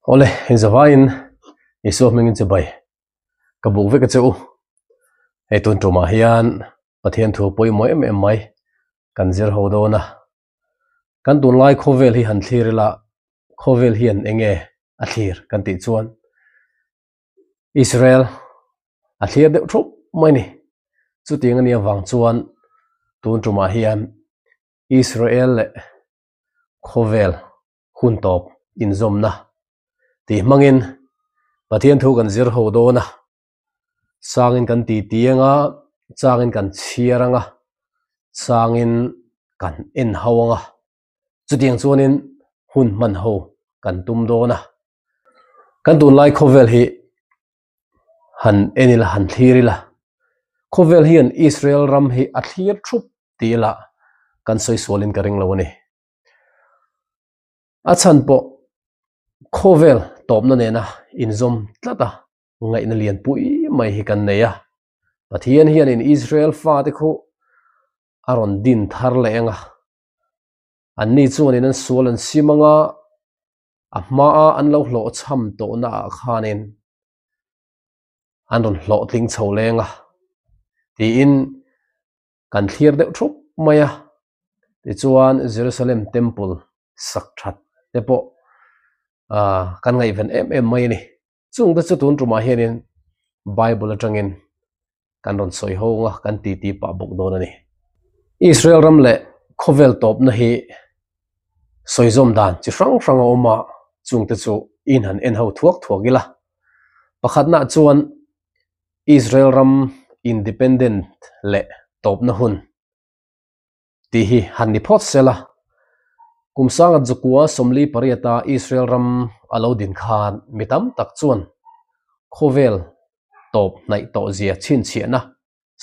Awle, inzavaiin Isua hmingin chibai ka buk vek a che u. Hei tun tumah hian Pathian thu pawimawh em em mai kan zir ho dawn a. Kan tunlai khawvel hi han thlir ila, khawvel hian eng nge a thlir kan tih chuan Israel a thlir deuh thup mai a ni. Chutiang a nih avang chuan tun tumah hian Israel leh khawvel hun tawp inzawmna tih hmangin Pathian thu kan zir ho dawn a, changin kan titi anga, changin kan chhiar anga, changin kan en ho anga, chutiang chuanin hun hman ho kan tum dawn a. Kan tunlai khawvel hi han en ila, han thlir ila, khawvel hian Israel ram hi a thlir thup tih ila kan sawi sualin ka ring lo a ni. A chhan pawh khawvel tawpna nena inzawm tlat a ngaihna lian pui mai hi kan nei a. Pathian hianin Israel fate khu a rawn din thar leh ang a, anni chuanin an sual an sim ang a, a hmaa an lo hlawhchham tawhna ah khanin an rawn hlawhtling chho leng a tiin kan thlir deuh thup mai a, tichuan Jerusalem temple sak that te pawh ah kan ngaihven em em mai a ni. Chungte chu tun tumah hianin Bible atangin kan rawn sawi ho ang a, kan titi pah bawk dawn a ni. Israel ram leh khawvel tawpna hi sawi zawm dan chi hrang hrang a awm a, chungte chu in han en ho thuak thuak ila. Pakhatna chuan Israel ram independent leh tawpna hun tih hi han ni phawt sel a, kum sangat zakua 48 a Israel ram a lo din khan mi tam tak chuan khawvel tawp hnaih tawh zia chhinchhiahna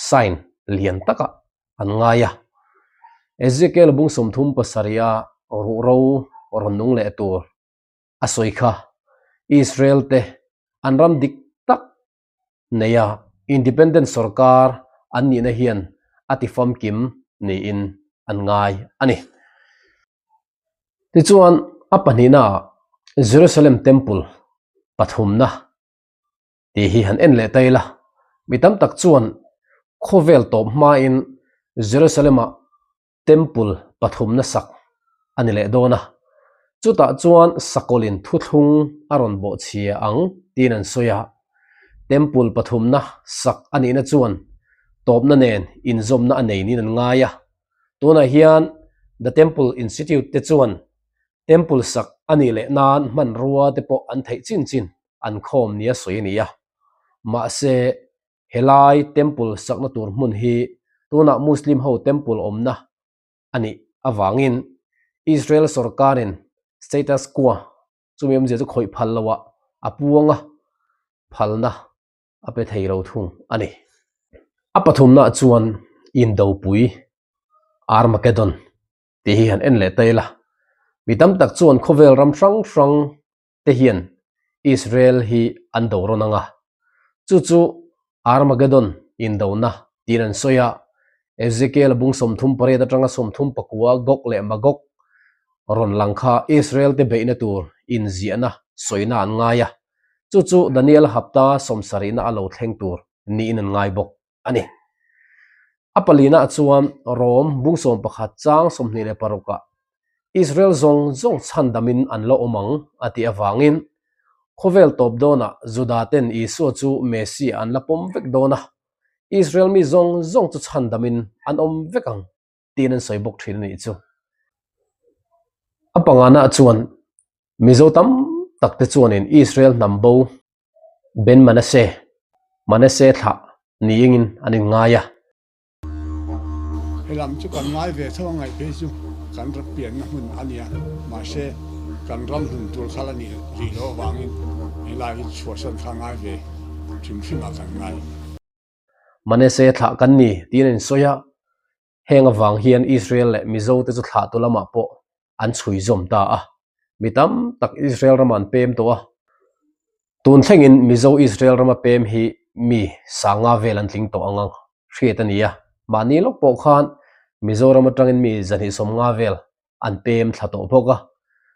sign lian takah an ngai a. Ezekiel bung 37 a ruhro rawn nung leh tur a sawi kha Israel te an ram dik tak nei a, independent sorkar an nihna hian a ti famkim niin an ngai a ni. Tichuan, a pahnihnaah Jerusalem Temple pathumna tih hi han en leh ta ila, mi tam tak chuan khawvel tawp hmain Jerusalem-ah Temple pathumna sak a ni leh dawn a, chutah chuan sakawlin thuthlung a rawn bawhchhia ang tiin an sawi a, Temple pathumna sak a nihna chuan tawpna nen inzawmna a nei niin an ngai a, tunah hian The Temple Institute te chuan Temple sak a nih leh nan hmanrua te pawh an theih chin chin an khawm nia sawi a ni a, mahse Helai temple sakna tur hmun hi tunah Muslim ho temple awmna a nih avangin Israel sorkarin status quo chumi awmzia chu khawih phal loah a puang a, phalna a pe thei lo thung a ni. A pathumnaah chuan Indopui, Armageddon, tih hi han en leh ta ila, mi tam tak chuan khawvel ram hrang hrang te hian Israel hi an do rawn ang a, chu chu Armageddon indona tiin an sawi a, Ezekiel bung 38 atanga 39 Gog leh Magog rawn lang kha Israel te beihna tur inziahna sawina an ngai a, chu chu Daniel hapta sawmsarihna a lo thleng tur niin an ngai bawk a ni. A palina chuan Rom bung 11 chang 26 ah Israel zawng zawng chhandamin an la awm ang a tih avangin khawvel tawp dawnah Juda ten Isua chu Messiah an la pawm vek dawn a, Israel mi zawng zawng chu chhandamin an awm vek ang tiin an sawi bawk thin a nih chu. A pangana chuan Mizo tam tak te chuanin Israel hnam bo Ben Manasseh, Manasseh thlah niingin an inngai a. He lam chu kan ngai ve tho a ngaih phei chu kan ram pianna hmun a nia, mahse kan ram hlun tur kha la nih rih loh avangin helai hi chhuahsan kha ngai ve hrim hrim ah kan ngai. Manasseh thlah kan ni tiin an insawi a, Heng avang hian Israel leh Mizo te chu thlahtu lamah pawh an chhui zawm ta a, mi tam tak Israel ramah an pem tawh a. Tun thlengin Mizo Israel rama pem hi mi sanga vel an tling tawh ang ang hriat a ni a, mahni lawk pawh khan Mizoram atangin mi 250 vel an pem thla tawh bawk a,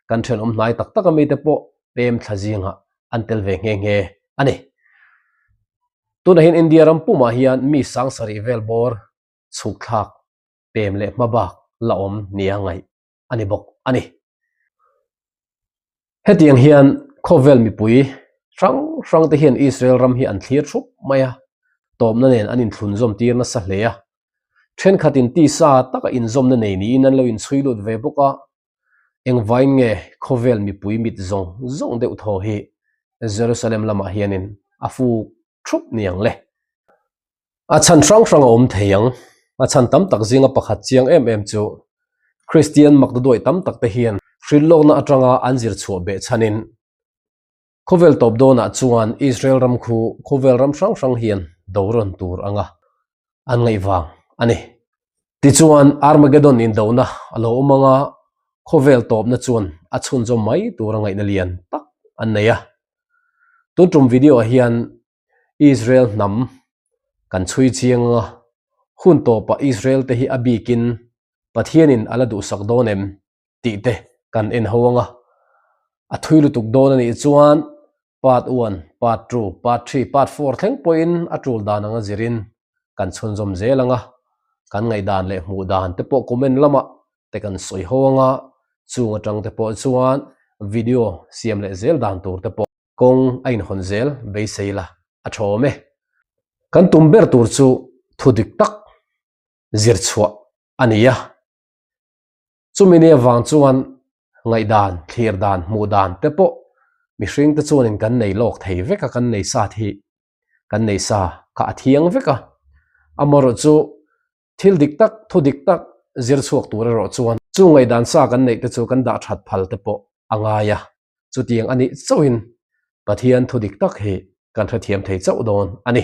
kan thenawm hnai tak tak a mite pawh. Pem thla zingah an tel ve nghe nghe a ni. Tunah hian India ram pumah hian mi sangsarih vel bawr chhuk thlak pem leh hma bak la awm nia ngaih a ni bawk a ni. Hetiang hian khawvel mipui hrang hrang te hian Israel ram hi an thlir thup mai a, tawpna nen an inthlunzawm tir nasa hle a. Thenkhatin tisa taka inzawmna nei niin an lo inchhui lut ve bawk a, Engvain nge khawvel mipui mit zawng zawng deuh thaw hi Jerusalem lamah hianin a fuk thup ni ang le? A chhan hrang hrang a awm thei ang. A chhan tam tak zinga pakhat chiang em em chu Kristian makdaduai tam tak te hian hrilhlawkna atanga an zir chhuah beh chhanin Khawvel tawp dawnah chuan Israel ram khu khawvel ram hrang hrang hian do rawn tur anga an ngaih vang a ni. Tichuan, Armageddon indona a lo awm anga khawvel tawpna chuan a chhunzawm mai tur a ngaihna lian tak an nei a. Tun tum video ah hian Israel hnam kan chhui chiang anga hun tawpah Israel te hi a bikin Pathianin a la duhsak dawn em? tih te kan en ho anga, a thui lutuk dawn a nih chuan part one, part two, part three, part four thleng pawhin a tul dan anga zirin kan chhunzawm zel anga, kan ngaihdan leh hmuh dan te pawh comment lamah te kan sawi ho anga, chung atang te pawh chuan video siam leh zel dan tur te pawh kawng a inhawn zel beisei la a tha awm e. Kan tum ber tur chu thu dik tak zir chhuah a ni a. Chumi ni avang chuan ngaihdan, thlir dan, hmuh dan te pawh mihring te chuanin kan nei lawk thei vek a, kan nei sa hi kan nei sa kha a thiang vek a. Amaherawh chu thil dik tak, thu dik tak zir chhuak tur erawh chuan chu ngaihdan sa kan neih te chu kan dah that phal te pawh a ngai a. Chutiang a nih chauhin Pathian thu dik tak hi kan hrethiam thei chauh dawn a ni.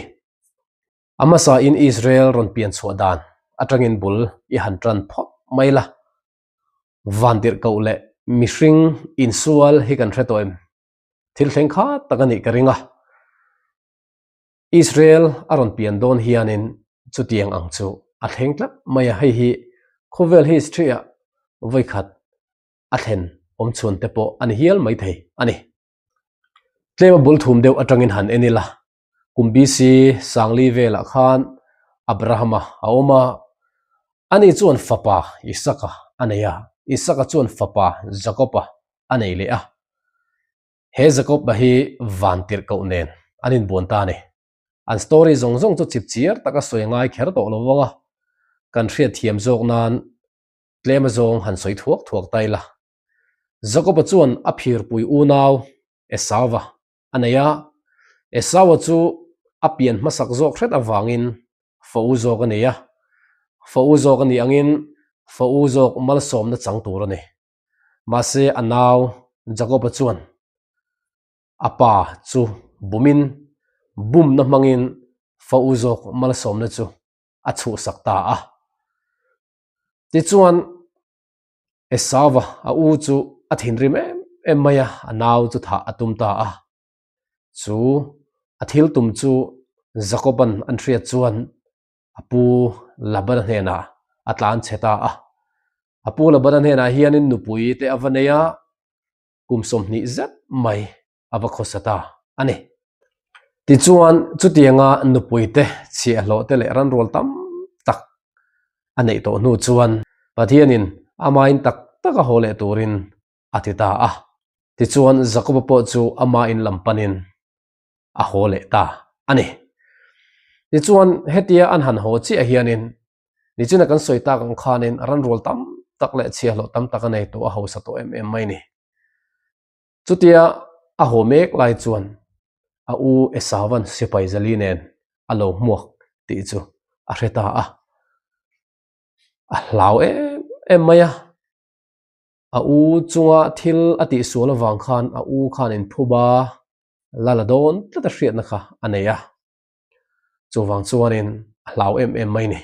A hmasain Israel rawn pian chhuah dan atangin bul i han tan phawt mai la. Vantirhkoh leh mihring insual hi kan hre tawh em? Thil thleng khat tak a nih ka ring a. Israel a rawn pian dawn hianin chutiang ang chu a thleng tlat mai a, hei hi khawvel history-ah vawikhat a thlen awm chhun te pawh a ni hial maithei a ni. Tlema bul thum deuh atangin han en ila. Kum BC Sangli velah khan Abrahama a awm a, ani chuan fapa Isaka a nei a, Isaka chuan fapa Jakoba a nei leh a. He Jakoba hi vantirhkoh nen an inbuan ta a ni. An story zawng zawng chu chipchiar taka sawi a ngai kher tawh lo vang a, kan hriatthiam zawk nan tlem azawng han sawi thuak thuak ta ila. Jakoba chuan a phirpui unau Esauva a nei a, Esaua chu a pian hmasak zawk hret avangin fa u zawk a nei a, fa u zawk a nih angin fa u zawk malsawmna chang tur a ni. Mahse a nau Jakoba chuan a pa chu bumin bumna hmangin fa u zawk malsawmna chu a chhuhsak ta a. Tichuan Esauva a u chu a thinrim em em mai a, a nau chu thah a tum ta a. Chu a thil tum chu Jakoban an hriat chuan a pu Labana hnenah a tlan chhe ta a. A pu Labana hnenah hianin nupui te a va nei a, kum 20 zet mai a va khawsa ta a ni. Tichuan, chutianga nupuite chhiahhlawh te leh ranrual tam tak a neih tawh hnu chuan Pathianin amahin tak tak a haw leh turin a ti ta a. Tichuan, Jakoba pawh chu amahin lam panin a haw leh ta a ni. Tichuan, hetia an han haw chiah hianin nichina kan sawi tak ang khanin ranrual tam tak leh chhiahhlawh tam tak a nei tawh a hausa tawh em em mai ni. Chutia a haw mek lai chuan a u Esauva'n sipai zali nen a lo hmuak tih chu a hre ta a. A hlau em em mai a. A u chunga thil a tihsual avang khan a u khan inphuba la la dawn tlat a hriatna kha a nei a. Chuvang chuanin a hlau em em mai ni.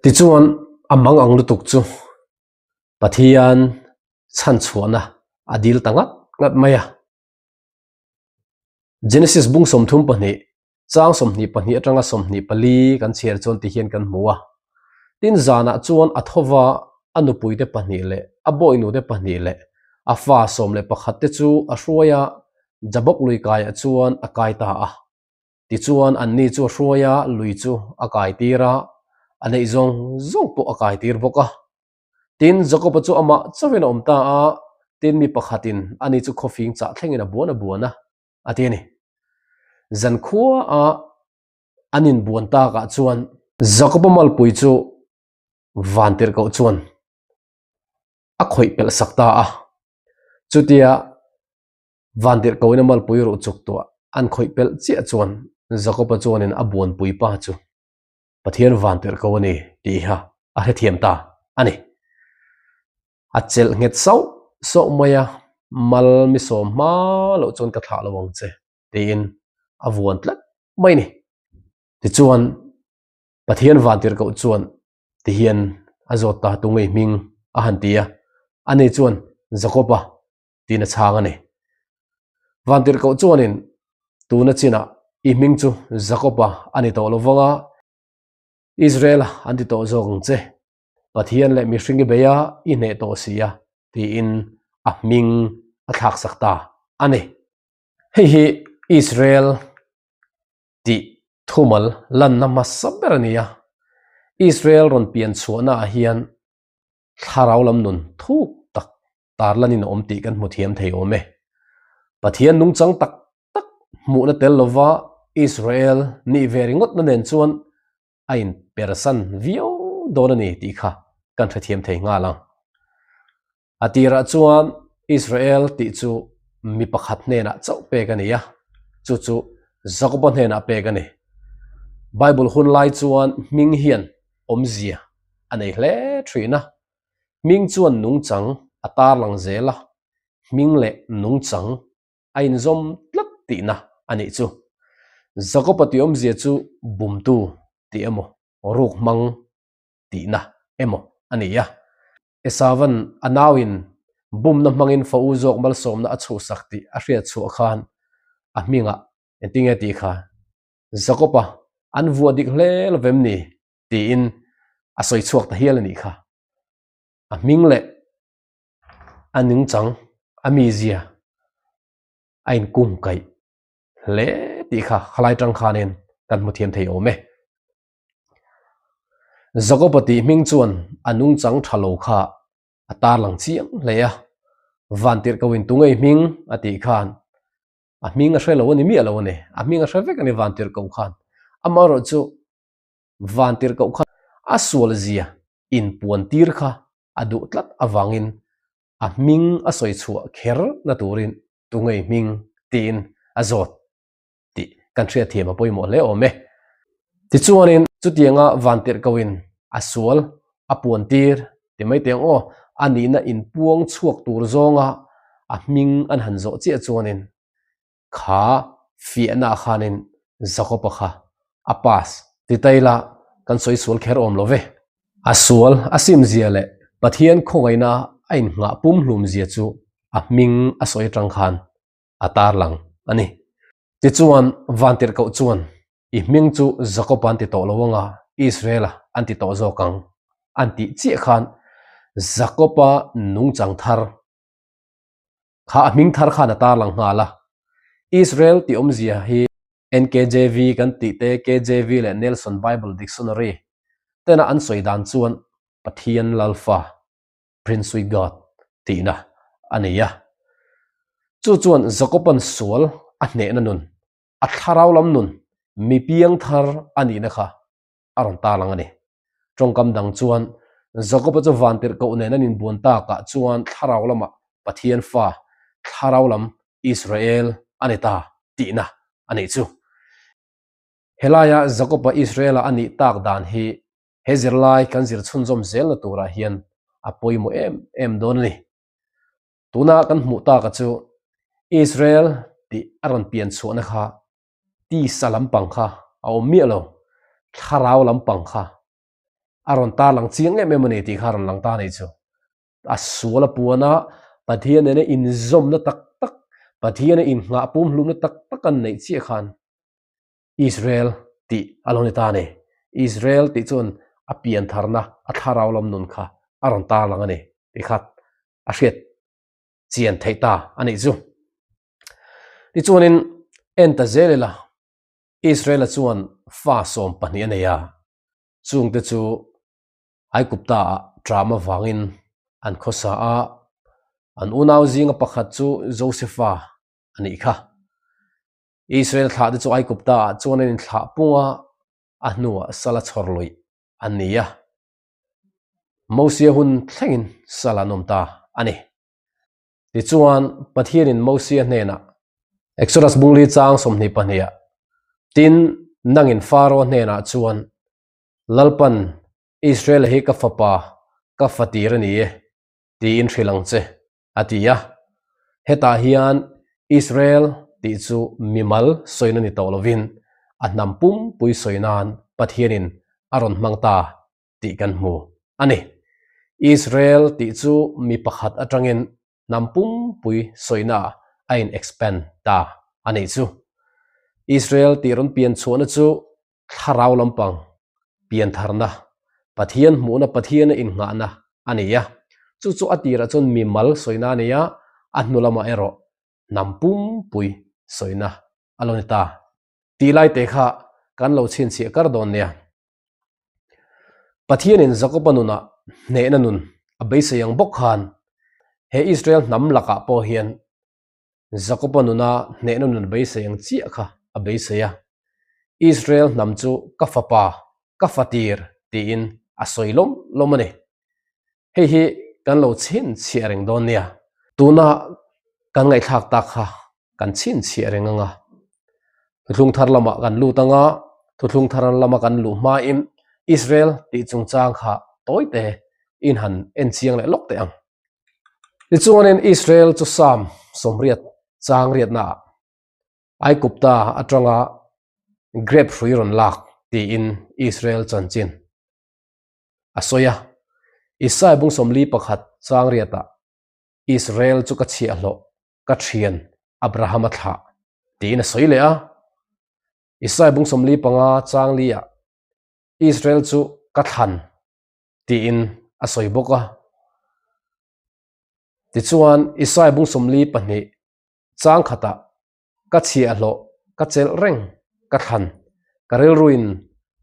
Tichuan a mang ang lutuk chu Pathian chhanchhuahna a dil ta ngat ngat mai a. Genesis bung 32, chang 22 atanga 24 kan chhiar chuan ti hian kan hmu a. Tin zanah chuan a thova a nupuite pahnih leh a bawinute pahnih leh. A fa 11 te chu a hruai a, Jabok lui kaiah chuan a kai ta a. Tichuan anni chu a hruai a, lui chu a kai tir a, a neih zawng zawng pawh a kai tir bawk a. Tin, Jakoba chu amah chauhin a awm ta a, tin mi pakhatin ani chu khawfing chah thlengin a buan a buan a, a ti a ni. Zankhua a an inbuan takah chuan Jakoba malpui chu vantirhkoh chuan a khawih pelh sak ta a. Chutia vantirhkohin a malpui ruh chuk tuah an khawih pelh chiah chuan Jakoba chuanin a buanpui pa chu Pathian vantirhkoh a ni tih kha a hrethiam ta a ni. A chelh nghet sauh sauh mai a, mal mi sawm hma loh chuan ka thlah lo ang che tiin a vuan tlat mai a ni. Tichuan Pathian vantirhkoh chuan tihian a zawt ta tu ngei hming a han ti a, ani chuan Jakob-a tiin a chhang a ni. Vantirhkoh chuanin tuna chinah i hming chu Jakob-a a ni tawh lo vang a, Israel-a an ti tawh zawk ang che, Pathian leh mihring i bei a, i hneh tawh si a, tiin a hming a thlaksak ta a ni. Hei hi Israel tih thumal lanna hmasa ber a ni a, Israel rawn pian chhuahnaah hian thlarau lam nun thuk tak tarlanin a awm tih kan hmu thiam thei awm e. Pathian nungchang tak tak hmuhna tel lova Israel nih ve ringawtna nen chuan a inpersan viau dawn a ni tih kha kan hrethiam thei nghal ang. A tirah chuan Israel tih chu mi pakhat hnenah chauh pek a ni a, chu chu Jakoba hnenah pek a ni. Bible hun lai chuan hming hian awmzia a nei hle thin a, hming chuan nungchang a tarlang zel a, hming leh nungchang a inzawm tlat tihna a nih chu. Jakoba tih awmzia chu bumtu tih emaw, ruk hmang tihna emaw a ni a. Esavan a nauin bumna hmangin fa u zawk malsawmna a chhuhsak tih a hriat chhuah khan a hmingah engtinge tih kha Jakob-a an vuah dik hle lovem ni tiin a sawi chhuak ta hial a nih kha. A hming leh a nungchang, a mizia a inkungkaih hle tih kha khalai tang khanin kan hmu thiam thei awm e. Jakob-a tih hming chuan a nungchang tha lo kha a tarlang chiang hle a, Vantirhkohin tungei hming a tih khan a hming a hre lo a ni miah lo a ni, a hming a hre vek a ni Vantirhkoh khan. Amaherawh chu Vantirhkoh khan a sual zia inpuan tir kha a duh tlat avangin a hming a sawi chhuah kher na turin tungei hming tiin a zawt. tih kan hriatthiam a pawimawh hle awm e. Tichuanin chutianga vantirhkohin a sual a puan tir ti mai teh ang aw, a nihna inpuang chhuak tur zawnga a hming an han zawh chiah chuanin kha fiahna ah khanin Jakob-a kha a pass ti ta ila kan sawi sual kher awm lo ve. A sual a simzia leh Pathian khawngaihna a innghah pumhlum zia chu a hming a sawi atang khan a tarlang a ni. Tichuan, Vantirhkoh chuan, I hming chu Jakob an ti tawh lo anga, Israel-a an ti tawh zawk ang, an tih chiah khan Jakob-a nungchang thar kha a hming thar khan a tarlang nghal a. Israel tih awmzia hi NKJV kan tih te, KJV leh Nelson Bible Dictionary tena an sawi dan chuan Pathian Lalfa Prince with God tihna a nei a. Chu chuan Jakoban sual a hnehna nun, a thlarau lam nun, mi piang thar a nihna kha a rawn tarlang a ni. Tawngkam dang chuan Jakoba chu vantirhkoh nen an inbuan takah chuan thlarau lamah Pathian fa, thlarau lam Israel a ni ta tihna a nih chu. Helaia Jakoba Israela a nih tak dan hi He zirlai kan zir chhunzawm zelna turah hian a pawimawh em em dawn a ni. Tuna kan hmuh taka chu Israel tih a rawn pian chhuahna kha tisa lampang kha a awm miah lo, thlarau lampang kha a rawn tarlang chiang em em a ni tih kha a rawn lang ta a nih chu. A sual a puan a, Pathian nena inzawmna tak tak, Pathiana innghah pumhlumna tak tak an neih chiah khan Israel tih a lo ni ta a ni. Israel tih chuan a piantharna, a thlarau lam nun kha a rawn tarlang a ni tih kha a hriat chian theih ta a nih chu. Tichuanin en ta zel ila, Israela chuan fa 12 a nei a, chungte chu Aigupta-ah ṭam avangin an khawsa a, an unau zinga pakhat chu Josefa a nih kha. Israel thlahte chu Aigupta-ah chuan an inthlah pung a, a hnuah sala chhawr luih an ni a. Mosia hun thlengin sal an awm ta a ni. Tichuan, Pathianin Mosia hnenah, Exodus bungli chang 22 ah, Tin, nangin Faro hnenah chuan, Lalpan, Israel hi ka fapa, ka fatir a ni e, tiin hrilh ang che, a ti a. Hetah hian Israel tih chu mimal sawina ni tawh lovin a hnam pumpui sawi nan Pathianin a rawn hmang ta tih kan hmu a ni. Israel tih chu mi pakhat atangin hnam pumpui sawina a in expand ta a nih chu. Israel tih rawn pian chhuahna chu thlarau lampang piantharna, Pathian hmuhna, Pathiana innghahna a ni a. Chu chu a tirah chuan mimal sawina a ni a, a hnu lamah erawh hnam pumpui sawina a lo ni ta. Tih lai te kha kan lo chhinchhiah kar dawn nia. Pathianin Jakoba nunah hnehna nun a beisei ang bawk khan he Israel hnam lakah pawh hian Jakoba nuna hnehna nun beisei ang chiah kha a beisei a, Israel hnam chu ka fapa, ka fatir tiin a sawi lawm lawm a ni. Hei hi kan lo chhinchhiah reng dawn nia. Tuna kan ngaihthlak tak kha kan chhinchhiah reng anga thuthlung thar lamah kan lut anga thuthlung thar lama kan luh hmain Israel tih chungchang kha tawite in han en chiang leh lawk teh ang. Tichuanin Israel chu Psalm 80 chang riatnaah Aigupta atanga grep hrui rawn lak tiin Israel chanchin a sawi a. Isaiah bung 41 chang riatah Israel chu ka chhiahhlawh ka thian Abrahama thlah tiin a sawi leh a. Isaiah bung 45 chang liah Israel chu ka thlan tiin a sawi bawk a. Tichuan, Isai bung 42 chang khatah ka chhiahhlawh ka chelh reng ka thlan ka rilruin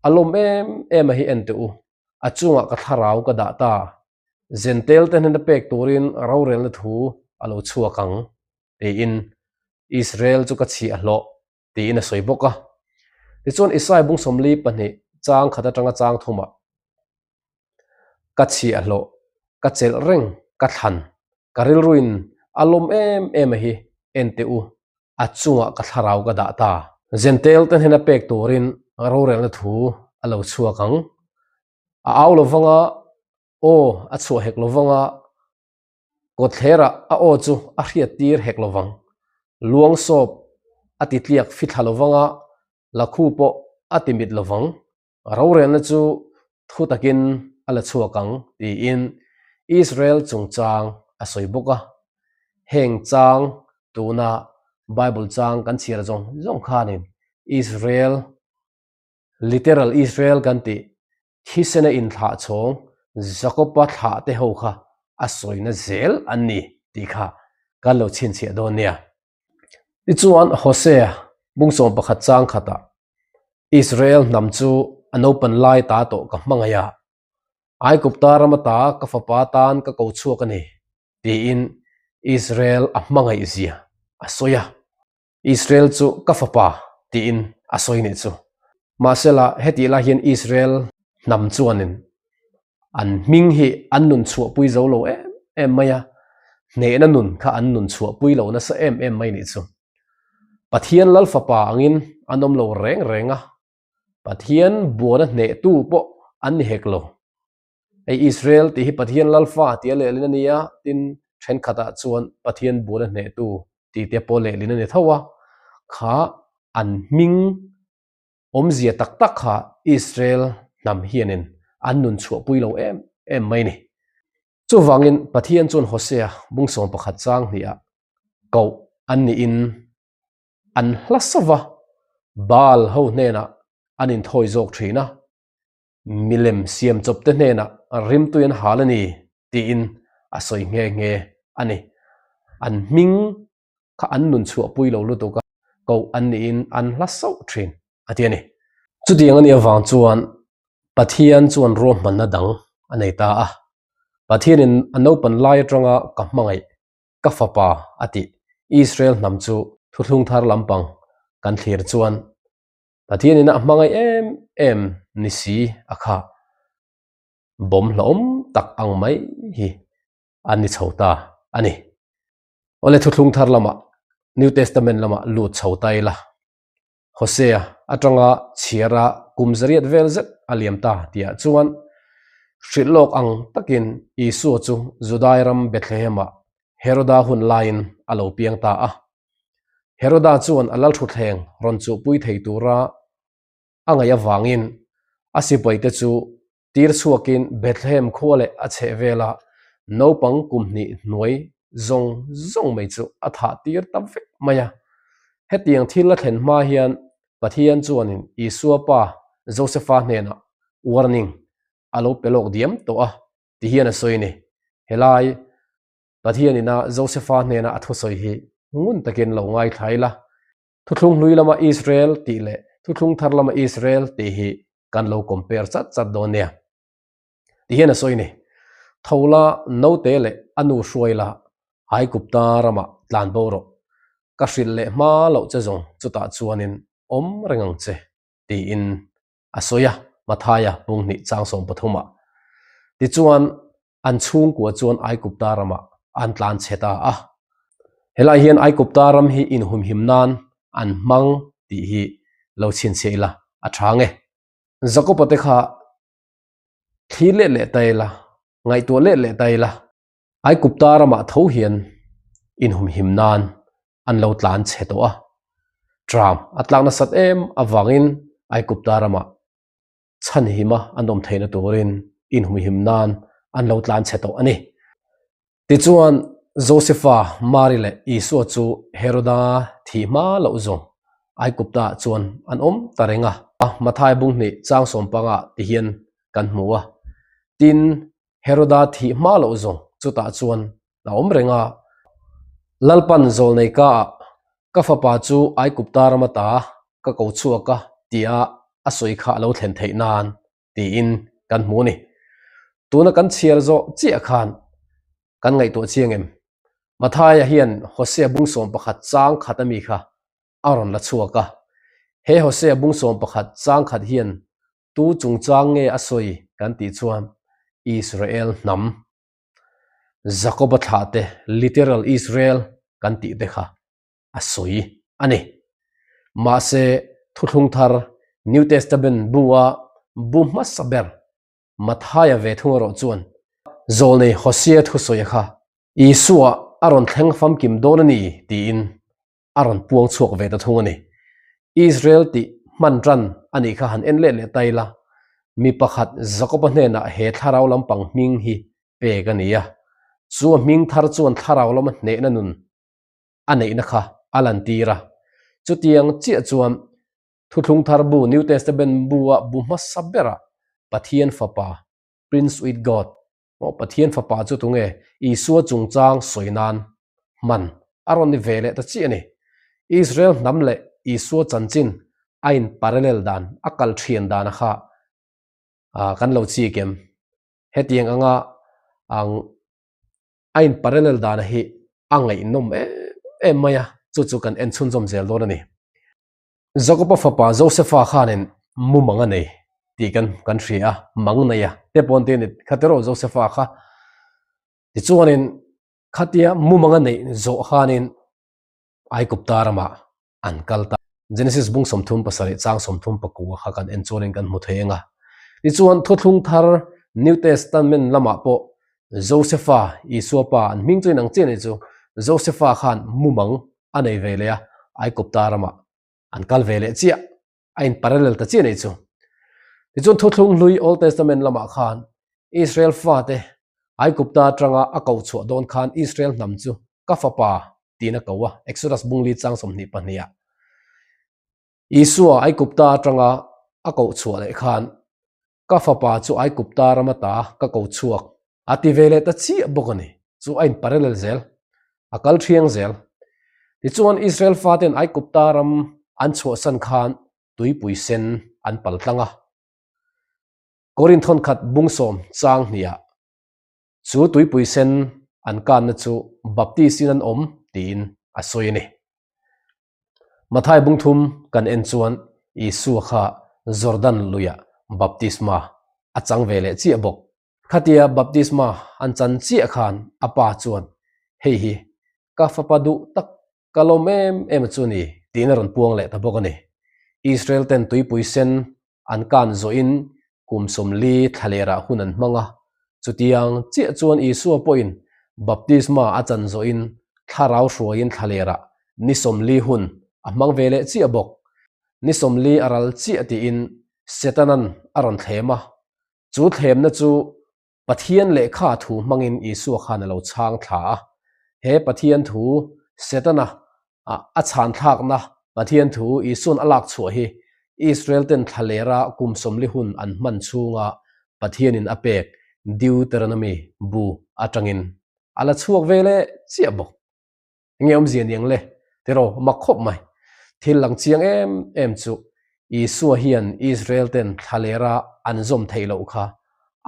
a lawm em em a hi en teh u, a chungah ka thlarau ka dah ta, Zentel te hnena pek turin rorelna thu a lo chhuak ang tiin Israel chu ka chhiahhlawh tiin a sawi bawk a. Tichuan Isai bung 42 chang khat atanga chang thumah ka chhiahhlawh, ka chelh reng, ka thlan, ka rilruin a lawm em em a hi en teh u, a chungah ka thlarau ka dah ta. Zentel te hnena pek turin rorelna thu a lo chhuak ang. A au lovanga aw a chhuah hek lovanga Kawtthlerah a aw chu a hriat tir hek lovang. Luang sawp a ti tliak fithla lovanga lakhu pawh a ti mit lovang. Rorelna chu thu takin a la chhuak ang tiin Israel chungchang a sawi bawk a. Heng chang tuna Bible chang kan chhiar zawng zawng khanin Israel Literal Israel kan tih thisena inthlah chhawng Jakoba thlah te ho kha a sawina zel an ni tih kha kan lo chhinchhiah dawn nia. Tichuan Hosea bung 11 chang khatah Israel hnam chu a naupan lai ta tawh ka hmangaih a, Aigupta rama ta ka fapa tan ka ko chhuak a ni tiin Israel a hmangaih zia a sawi a. Israel chu ka fapa tiin a sawi nih chu. Mahsela hetih lai hian Israel hnam chuanin an hming hi an nun chhuahpui zo lo em em mai a, hnehna nun kha an nun chhuahpui lo nasa em em mai nih chu. Pathian Lal fapa angin an awm lo reng reng a, Pathian buana hnehtu pawh an ni hek lo. Hei Israel tih hi Pathian Lalfa tia lehlin a ni a, tin thenkhatah chuan Pathian buana hnehtu tih te pawh lehlin a ni tho a, kha an hming awmzia tak tak kha Israel hnam hianin an nun chhuahpui lo em em mai a ni. Chuvangin Pathian chuan Hosea bung 11 chang hniah koh an niin an hla sova Baal ho hnenah an inthawi zawk thin a, milem siam chawp te hnenah rimtui an hal a ni tiin a sawi nghe nghe a ni. An hming kha an nun chhuahpui lo lutuk a, koh an niin an hla sauh thin a ti a ni. Chutiang a nih avang chuan Pathian chuan ruahmanna dang a nei ta a, Pathianin a naupan lai atanga ka hmangaih ka fapa a tih Israel hnam chu thuthlung thar lampang kan thlir chuan Pathianin a hmangaih em em ni si a kha bawm hlauhawm tak ang mai hi an ni chho ta a ni. Awle thuthlung thar lamah New Testament lamah lut chho ta ila Hosea atanga chhiara kum zariat vel zet a liam ta tihah chuan hrilh lawk ang takin Isua chu Judai ram Bethlehem-ah Heroda hun laiin a lo piang ta a. Heroda chuan a lalthutthleng rawn chuhpui thei tura a ngaih avangin a sipaite chu Tir chhuakin Bethlehem khua leh a chhehvela naupang kum hnih hnuai zawng zawng mai chu a thah tir ta vek mai a. Hetiang thil a thlen hma hian Pathian chuanin Isua pa Josefa hnenah warning a lo pe lawk diam tawh a ti hian a sawi a ni. Helai Pathianina Josefa hnena a thusawi hi ngun takin lo ngaithla ila. Thuthlung hlui lama Israel tih leh thuthlung thar lama Israel tih hi kan lo compare chat chat dawn nia. Ti hian a sawi ni. Tho la naute leh a nu hruai la Aigupta ramah tlan bo rawh. Ka hrilh leh hma loh che zawng chutah chuanin awm reng ang che tiin a sawi a, Mathaia Punghnih chang 13 ah. Tichuan an chhungkua chuan Aigupta ramah an tlan chhe ta a. Helai hian Aigupta ram hi inhumhim nan an hmang tih hi lo chhinchhiah ila a tha nge. Jakoba te kha thlir let leh ta ila, ngaihtuah let leh ta ila, Aigupta ramah tho hian inhumhim nan an lo tlan chhe tawh a. Tram a tlak nasat em avangin Aigupta ramah chhanhima an awm theihna turin inhumhim nan an lo tlan chhe tawh a ni. Tichuan, Josefa, Mari leh Isua chu Heroda thih hma loh zawng Aiguptaah chuan an awm ta reng a. Mathai bunghnih chang sawmpangah ti hian kan hmu a. Tin, Heroda thih hma loh zawng chutah chuan a awm reng a. Lalpan zawlnei kaah ka fapa chu Aigupta ram ata ka ko chhuak a tia a sawi kha a lo thlen theih nan tiin kan hmu a ni. Tuna kan chhiar zawh chiah khan kan ngaihtuah chiang em? Mathaia hian Hosea bung 11 chang khat ami kha a rawn la chhuak a. He Hosea bung 11 chang khat hian tu chungchang nge a sawi kan tih chuan Israel hnam Jakoba thlah te literal Israel kan tih te kha a sawi a ni. Mahse, Thuthlung Thar, New Testament, bu-a bu hmasa ber Mathaia ve thung erawh chuan Zawlnei Hosea thusawi kha Isua a rawn thleng famkim dawn a ni tiin a rawn puang chhuak ve ta thung a ni. Israel tih hman ran a nih kha han en let leh ta ila, mi pakhat Jakoba hnenah he thlarau lampang hming hi pek a ni a, chu a hming thar chuan thlarau lama hnehna nun a neihna kha a lantir a. Chutiang chiah chuan Thuthlung Thar bu, New Testament, bu-a bu hmasa berah Pathian Fapa, Prince with God, maw Pathian Fapa chu tunge Isua chungchang sawi nan hman a rawn ni ve leh ta chiah a ni. Israel hnam leh Isua chanchin a in parallel dan, a kal thian dan a kha kan lo chik em? Hetiang anga ang a in parallel dan hi a ngaihnawm em em mai a, chu chu kan en chhunzawm zel dawn a ni. Jakoba fapa Josefa khanin mumang a nei tih kan kan hria a, mang nei a te pawn te a ni kha tiraw Josefa kha. Tichuanin khatia mumang a neih zawh khanin Aigupta ramah an kal ta. Genesis bung 37 chang 34 kha kan en chuanin kan hmu thei ang a. Tichuan Thuthlung Thar, New Testament, lamah pawh Josefa, Isua pa, an hming chu inang chiah a nih chu, Josefa khan mumang a nei ve leh a, Aigupta ramah an kal ve leh chiah, a in parallel ta chiah a nih chu. Tichuan Thuthlung Hlui, Old Testament, lamah khan Israel fate Aigupta atanga a koh chhuah dawn khan Israel hnam chu ka fapa tiin a ko a, Exodus bungli chang 22 ah. Isua Aigupta atanga a koh chhuah leh khan ka fapa chu Aigupta ram ata ka ko chhuak a ti ve leh ta chiah bawk a ni, chu a in parallel zel. A kal thiang zel. Tichuan Israel faten Aigupta ram an chhuahsan khan tuipui sen an pal tlang a. Korinth thawnkhat bungsawm chang hniah chu tuipui sen an kanna chu Baptist-in an awm tiin a sawi a ni. Mathai bungthum kan en chuan Isua kha Jordan luiah baptisma a chang ve leh chiah bawk. Khatia baptisma an chan chiah khan a pa chuan, Hei hi ka fapa duh tak ka lawm em em chu ni tiin a rawn puang leh ta bawk a ni. Israel ten tuipui sen an kan zawhin kum 40 thlalerah hun an hmang a, chutiang chiah chuan Isua pawhin baptisma a chan zawhin thlarau hruaiin thlalerah ni 40 hun a hmang ve leh chiah bawk. Ni 40 a ral chiah tiin Setanan a rawn thlem a, Chu thlemna chu Pathian lehkha thu hmangin Isua khan a lo chhang thla a. He Pathian thu Setana a chhan thlakna Pathian thu Isuan a lak chhuah hi Israel ten thlalera kum 40 hun an hman chhunga Pathianin a pek Deuteronomy bu atangin a la chhuak ve leh chiah bawk. Enge awmzia niang le? Tiraw, mak khawp mai. Thil lang chiang em em chu Isua hian Israel ten thlalera an zawm theih loh kha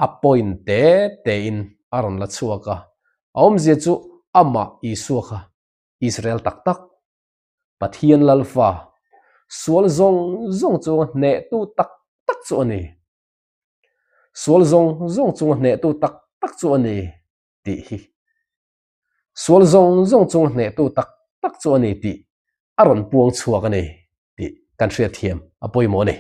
a point te te in a rawn la chhuak a. A awmzia chu amah Isua kha Israel tak tak, Pathian Lalfa, sual zawng zawng chunga hnehtu tak tak chu a ni. Sual zawng zawng chunga hnehtu tak tak chu a ni tih hi. Sual zawng zawng chunga hnehtu tak tak chu a ni tih a rawn puang chhuak a ni tih kan hriatthiam a pawimawh a ni.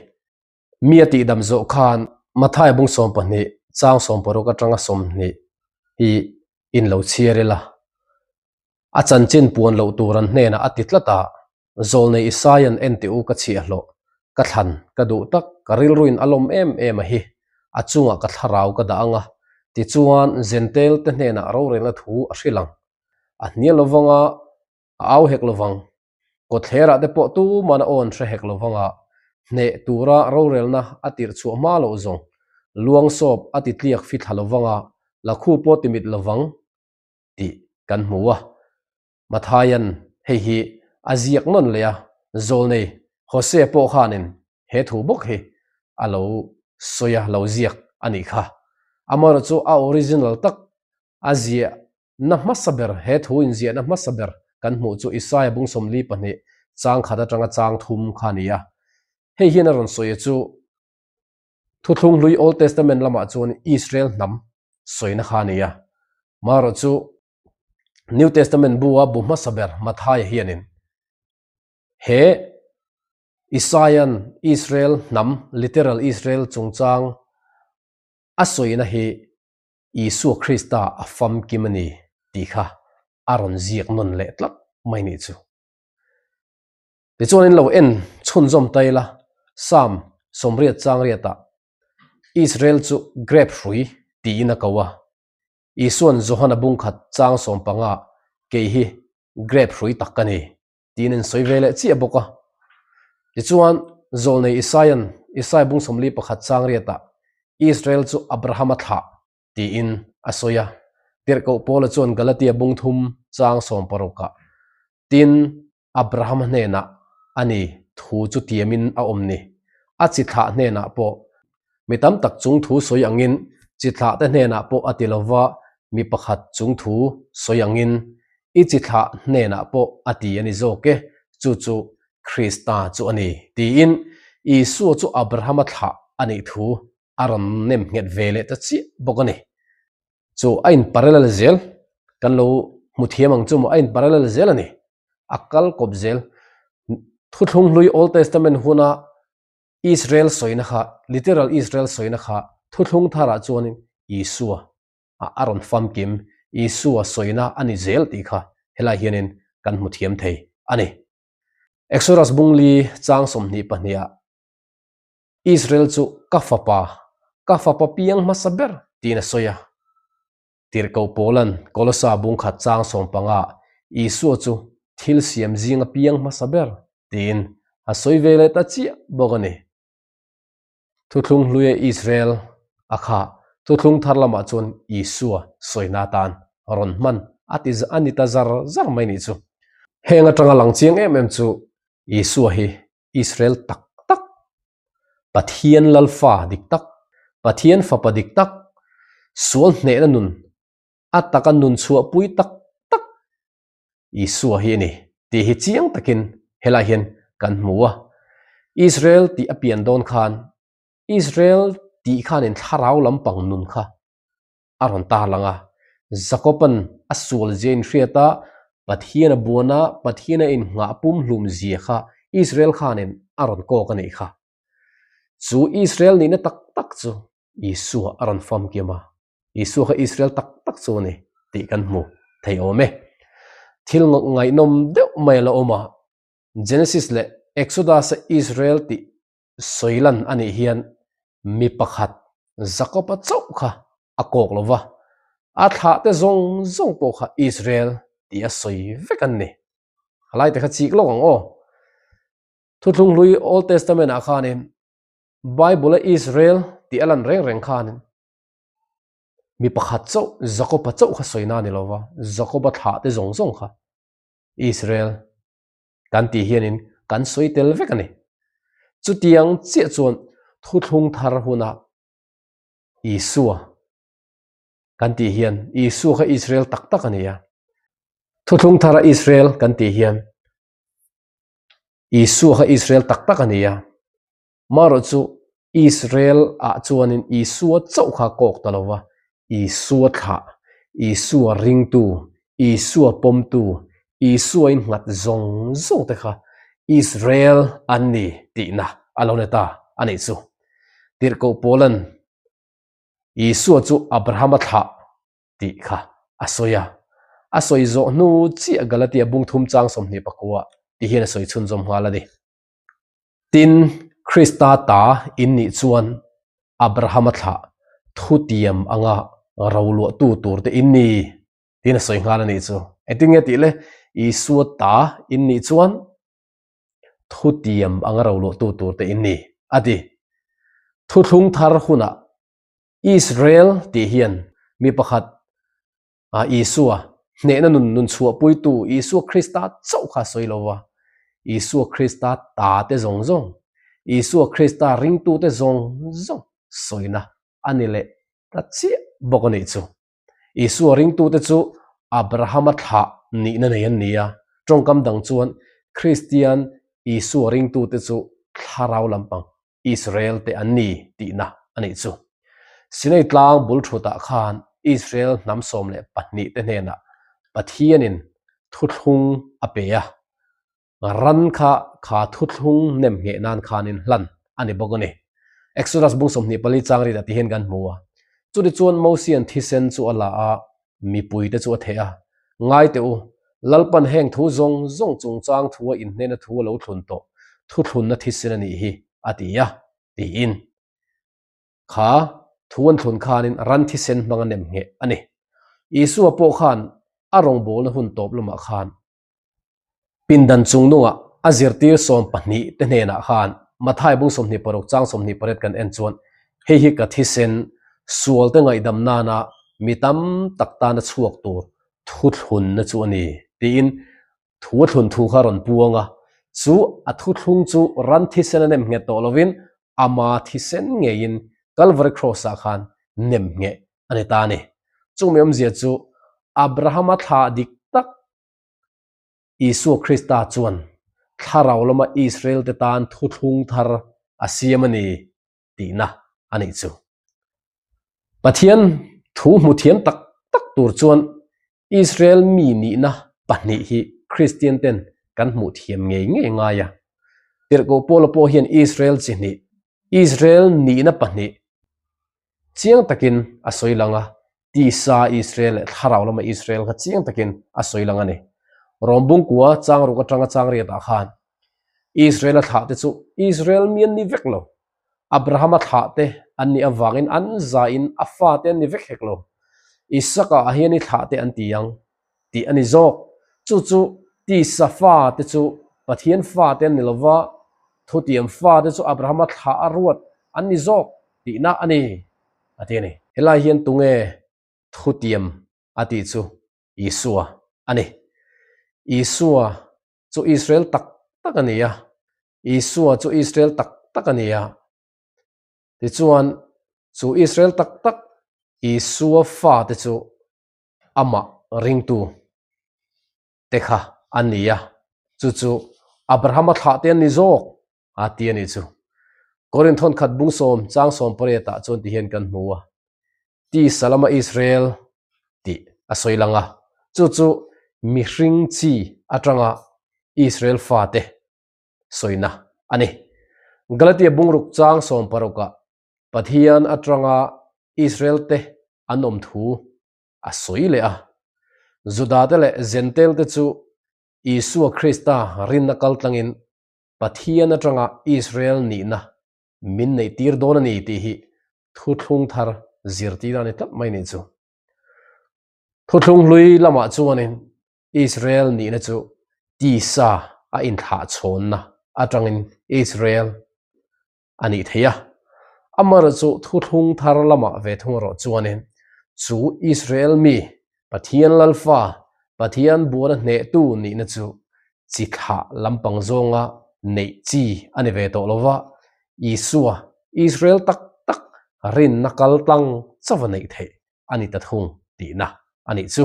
Mi a tihdam zawh khan Mathaia bung 12 chang 60 atanga 20 hi in lo chhiar ila. A chanchin puan loh tur an hnenah a ti tlat a, Zawlnei Isaia'n en teh u ka chhiahhlawh, ka thlan, ka duh tak, ka rilruin a lawm em em a hi, a chungah ka thlarau ka dah ang a, tichuan Jentail te hnenah rorelna thu a hrilh ang. A hnial lovang a, a au hek lovang. Kawtthlerah te pawh tuman a awn hre hek lovang a, hneh tura rorelna a tirh chhuah hma loh zawng, luangsawp a ti tliak fithla lovang a, lakhu pawh ti mit lovang tih kan hmu a. Mathaia'n hei hi a ziak nawn leh a, Zawlnei Hosea pawh khanin he thu bawk hi a lo sawi a, lo ziak a nih kha. Amaherawhchu chu a original tak a ziahna hmasa ber, he thu inziahna hmasa ber kan hmuh chu Isaia bung 42 chang khat atanga chang thum kha a ni a. Hei hian a rawn sawi chu Thuthlung hlui Old Testament lamah chuan Israel hnam sawina kha a ni a. Amaherawhchu New Testament bu a bu hmasa ber Mathaia hianin he Isaia'n Israel hnam, literal Israel chungchang a sawina hi Isua Krista a famkim a ni tih kha a rawn ziak nawn leh tlat mai nih chu. Tichuan in lo en chhunzawm ta ila, Psalm 80 chang riatah Israel chu grape hrui tiin a ko a, Isua'n Johana bung khat chang 15 kei hi grape hrui tak ka ni, tiin an sawi ve leh chiah bawk a. Tichuan, Zawlnei Isaia'n Isaia bung 41 chang riatah Israel chu Abrahama thlah tiin a sawi a. Tirhkoh Paula chuan Galatia bung thum chang 16ah, Tin, Abrahama hnenah a ni thu chu tiamin a awm ni. A chi thlah hnenah pawh mi tam tak chung thu sawi angin chi thlah te hnenah pawh a ti lova, mi pakhat chung thu sawi angin i chi thlah hnenah pawh a ti a ni zawk e, chu chu Krista chu a ni, tiin Isua chu Abrahama thlah a nih thu a rawn nem nghet ve leh ta chiah bawk a ni. Chu a in parallel zel, kan lo hmu thiam ang chu maw, a in parallel zel a ni. A kal kawp zel. Thuthlung hlui Old Testament huna Israel sawina kha, literal Israel sawina kha thuthlung tharah chuanin Isua a rawn famkim, Isua sawina a ni zel tih kha helai hianin kan hmu thiam thei a ni. Exodus bung li chang 22 ah Israel chu ka fapa, ka fapa piang hmasa ber tiin a sawi a. Tirhkoh Paula'n Kolosa bung khat chang 15 Isua chu thil siam zinga piang hmasa ber tiin a sawi ve leh ta chiah bawk a ni. Thuthlung hluia Israel a kha thuthlung thar lamah chuan Isua sawina atan rawn hman A ti a ni ta zar zar mai nih chu. Heng atanga lang chiang em em chu Isua hi Israel tak tak, Pathian Lalfa dik tak, Pathian Fapa dik tak, sual hnehna nun a taka nun chhuahpui tak tak Isua hi a ni tih hi chiang takin helai hian kan hmu a. Israel tih a pian dawn khan Israel tih khanin thlarau lampang nun kha a rawn tarlang a. Jakoban a sual zia inhriat a, Pathian a buan a, Pathian a innghah pumhlum zia kha Israel khanin a rawn kawk a nih kha. Chu Israel nihna tak tak chu Isua a rawn famkim a, Isua kha Israel tak tak chu a ni tih kan hmu thei awm e. Thil ngaihnawm deuh mai a la awm a, Genesis leh Exodus-a Israel tih sawi lan a nih hian mi pakhat Jakob-a chauh kha a kawk lo va, a thlahte zawng zawng pawh kha Israel tih a sawi vek an ni. A laite kha chik lawk ang aw. Thuthlung hlui Old Testament-ah khanin Bible-a Israel tih a lan reng reng khanin mi pakhat chauh Jakob-a chauh kha sawi na a ni lo va, Jakob-a thlahte zawng zawng kha Israel kan tih hianin kan sawi tel vek a ni. Chutiang chiah chuan thuthlung thar hunah Isua kan tih hian Isua kha Israel tak tak a ni a. Thuthlung thara Israel kan tih hian Isua kha Israel tak tak a ni a. Marawh chu Israel ah chuanin Isua chauh kha kawk ta lo va, Isua thlah, Isua ringtu, Isua pawmtu, Isua innghat zawng zawng te kha Israel an ni tihna a lo ni ta a nih chu. Tirhkoh Paula'n Isua chu Abrahama thlah tih kha a sawi a. A sawi zawh hnu chiah Galatia bung thum chang 24 ti hian a sawi chhunzawm nghal a ni. Tin, Krista ta in nih chuan Abrahama thlah thutiam anga roluahtu tur te in ni tiin a sawi nghal a nih chu. Engtin nge tih le? Isua ta in nih chuan thutiam anga roluahtu tur te in ni a ti. Thuthlung thar hunah Israel tih hian mi pakhat A Isua, hnehna nun nun chhuahpuitu Isua Krista chauh kha a sawi lo va, Isua Krista ta te zawng zawng, Isua Krista ringtute zawng zawng sawina a ni leh ta chiah bawk a nih chu. Isua ringtute chu Abrahama thlah nihna nei an ni a, tawngkam dang chuan Kristian Isua ringtute chu thlarau lampang Israel te an ni tihna a nih chu. Sinai tlang bul thutah khan Israel hnam 12 te hnenah Pathianin thuthlung a pe a, ran kha kha thuthlung nem ngheh nan khanin hlan a ni bawk a ni. Exodus bung 24 chang rit ah ti hian kan hmu a. Chutichuan Mosian thisen chu a la a, mipuite chu a theh a, Ngai teh u, Lalpan heng thu zawng zawng chungchang thua inhnena thu a lo thlun tawh, thuthlunna thisen a nih hi, a ti a, tiin. Kha thu an thlun khanin ran thisen hmang a nem ngheh a ni. Isua pawh khan a rawngbawlna hun tawp lamah khan Pindan chungnungah a zirtir 12 te hnenah khan Mathai bung 26 chang 28 kan en chuan hei hi ka thisen sualte ngaihdam nana mi tam tak tana chhuak tur thuthlunna chu a ni tiin thu a thlun thu kha a rawn puang a, chu a thuthlung chu ran thisen a nem nghet tawh lovin ama thisen ngeiin Calvary Cross-ah khan nem ngheh a ni ta a ni. Chumi awmzia chu Abrahama thlah dik tak Isua Krista chuan thlarau lama Israel-te tan thuthlung thar a siam a ni tihna a nih chu. Pathian thu hmu thiam tak tak tur chuan Israel mi nihna pahnih hi Kristian-ten kan hmuh thiam ngei ngei ngai a. Tirhkoh Paula pawh hian Israel chi hnih, Israel nihna pahnih Chiang takin a sawi lang a, tisa Israel leh thlarau lama Israel kha chiang takin a sawi lang a ni. Rom bungkua chang ruk atanga chang riatah khan Israel-a thlahte chu Israel mi an ni vek lo. Abraham-a thlahte an nih avangin an zain a fate an ni vek hek lo. Isaka ah hian i thlahte an ti ang tih a ni zawk. Chu chu tisa fate chu Pathian fate an ni lo va, thutiam fate chu Abrahama thlah a ruat an ni zawk tihna a ni, a ti a ni. Helai hian tunge thutiam a tih chu? Isua a ni. Isua chu Israel tak tak a ni a, Isua chu Israel tak tak a ni a. Tichuan, chu Israel tak tak Isua fate chu amah ringtu te kha an ni a, chu chu Abrahama thlah te an ni zawk a ti a nih chu. Korinth thawnkhat bung sawm chang sawm pariatah chuan ti hian kan hmu a, tisa lama Israel tih a sawi lang a, chu chu mihring chi atanga Israel fate sawina a ni. Galatia bungruk chang sawm parukah Pathian atanga Israel te an awm thu a sawi leh a. Judate leh Jentail-te chu Isua Krista rinna kaltlangin Pathian atanga Israel nihna min neihtir dawn a ni tih hi thuthlung thar zirtir a ni tlat mai nih chu. Thuthlung hlui lamah chuanin Israel nihna chu tisa a inthlahchhawnna atangin Israel a nih theih a. Amaherawhchu chu thuthlung thar lamah ve thung erawh chuanin chu Israel mi, Pathian Lalfa, Pathian buana hnehtu nihna chu chi thlah lampang zawnga neih chi a ni ve tawh lo va, Isua, Israel tak tak rinna kal tlang chauha neih theih a ni ta thung tihna a nih chu.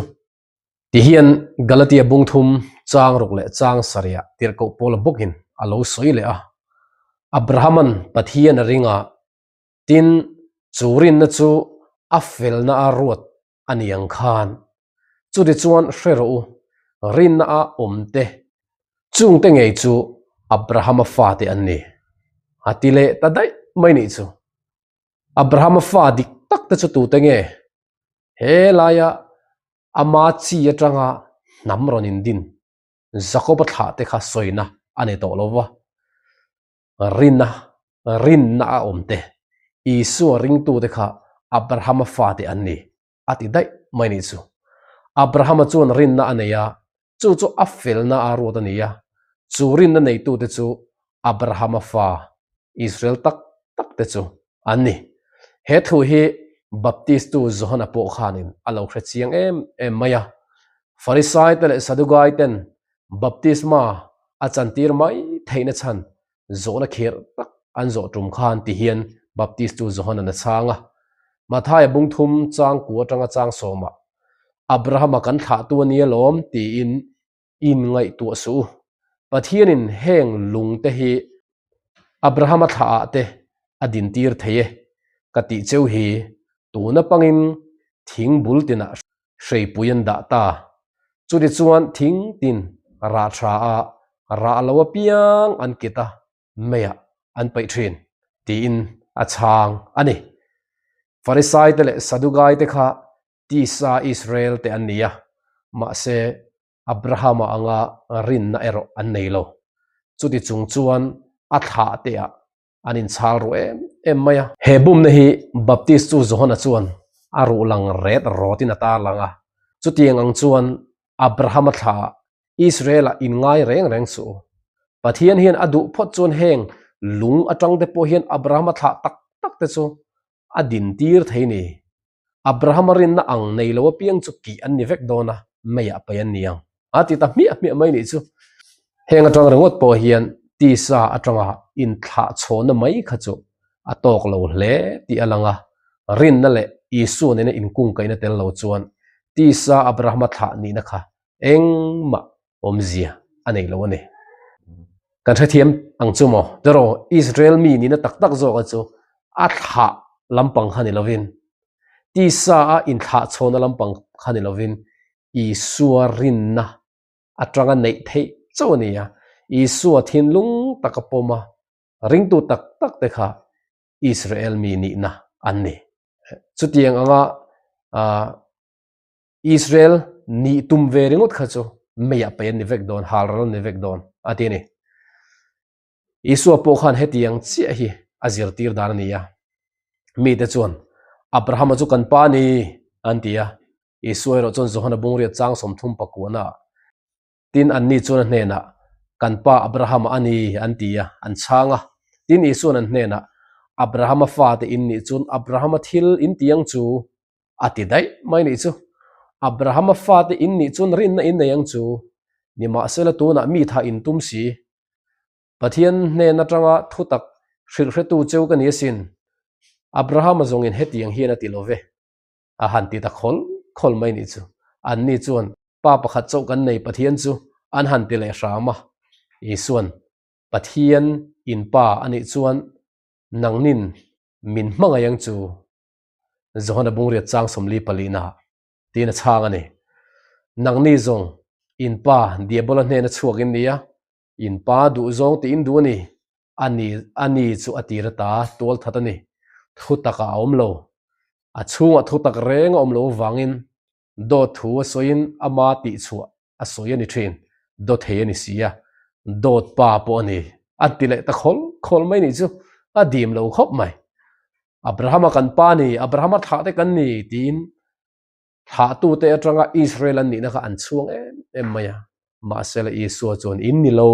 Ti hian Galatia bung thum chang ruk leh chang sarihah tirhkoh Paula bawkin a lo sawi leh a, Abrahaman Pathian a ring a, tin, chu rinna chu a felna a ruat a ni ang khan. Chutichuan hre rawh u, rinna a awmte chungte ngei chu Abrahama fate an ni. A ti leh ta daih mai nih chu. Abrahama fa dik tak te chu tute nge? He laia ama chi atanga hnam rawn indin Jakoba thlah te kha sawina a ni tawh lo va, rina rinna a awm te, Isua ringtute kha Abrahama fate an ni a ti daih mai nih chu. Abrahama chuan rinna a nei a, chu chu a felna a ruat a ni a, chu rinna neitute chu Abrahama fa Israel tak tak te chu an ni. He thu hi Baptistu Johana pawh khanin a lo hre chiang em em mai a. Farisai te leh Sadugai ten baptisma a chantir mai theihna chhan zawhna khirh tak an zawh tum khan ti hian Baptistu Johana'n a chhang a. Mathaia bung thum chang ku atanga chang sawmah, Abrahama kan thlahtu a nia lawm tiin Inngaihtuah suh u. Pathianin heng lungte hi Abrahama thlaah te a dintir thei e ka tih cheu hi tuna pangin thing bul tinah hreipui an dah ta. Chutichuan thing tin rah tha a rah lo apiang an kit a, meiah an paih thin tiin a chhang a ni. Farisaite leh Sadugaite kha Tisa Israel te an ni a, mahse Abrahama anga rinna erawh an nei lo. Chuti chung chuan a thlah te ah an inchhal ru em em mai a. He bumna hi Baptist chu Johana chuan a ruh lang ret rawtin a tarlang a. Chutiang ang chuan Abrahama thlah ah Israel ah inngai reng reng suh u. Pathian hian a duh phawt chuan heng lung atang te pawh hian Abrahama thlah tak tak te chu a dintir thei ni. Abrahama rinna ang nei lo apiang chu kih an ni vek dawn a, meiah paih an ni ang. A ti ta hmiah hmiah mai nih chu. Heng atang ringawt pawh hian tisa atanga inthlahchhawnna mai kha chu a tawk lo hle tih a lang a, rinna leh Isua nena inkungkaihna tel lo chuan tisa Abrahama thlah nihna kha engmah awmzia a nei lo a ni. Kan hrethiam ang chu maw? Tiraw, Israel mi nihna tak tak zawka chu a thlah lampang kha ni lovin, tisa a inthlah chhawnna lampang kha ni lovin, Isua rinna atanga neih theih chauh a ni a. Isua thinlung taka pawma ringtu tak tak te kha Israel mi nihna an ni. Chutiang anga Israel nih tum ve ringawt kha chu meiah paih an ni vek dawn, hal ral an ni vek dawn a ti a ni. Isua pawh khan hetiang chiah hi a zirtir dan a ni a. Mite chuan, Abrahama chu kan pa ni an ti a. Isua erawh chuan Johana bungriat chang 30 pakuana Tin, anni chuan a hnenah, Kan pa Abrahama a ni, an ti a, an chhang a. Tin, Isua'n an hnenah, Abrahama fate in nih chuan Abrahama thil in ti ang chu, a ti daih mai nih chu. Abrahama fate in nih chuan rinna in nei ang chu. Nimahsela tunah mi tha in tum si. Pathian hnen atanga thutak hrilhhretu cheu ka ni asin. Abrahama zawngin hetiang hian a ti lo ve. A han ti ta khawl khawl mai nih chu. Anni chuan Pa pakhat chauh kan nei Pathian chu an han ti leh hram a. Isuan Pathian in Pa a nih chuan nangnin min hmangaih ang chu Johana Bungriat chang 44 naah tiin a chhang a ni. Nangni zawng in pa Diabola hnena chhuak in ni a, in pa duhzawng tih in duh a ni. A ni, a ni chu a tir ata tual that a ni. Thutakah a awm lo. A chhungah thutak reng a awm lo avangin Dawt thu a sawiin ama tihchhuah a sawi a ni thin, dawthei a ni si a, dawt pa pawh a ni, a ti leh ta khawl khawl mai nih chu, a dim lo khawp mai. Abrahama kan pa ni, Abrahama thlah te kan ni tiin thlahtute atanga Israel an nihna kha an chhuang em em mai a, mahsela Isua chuan in ni lo,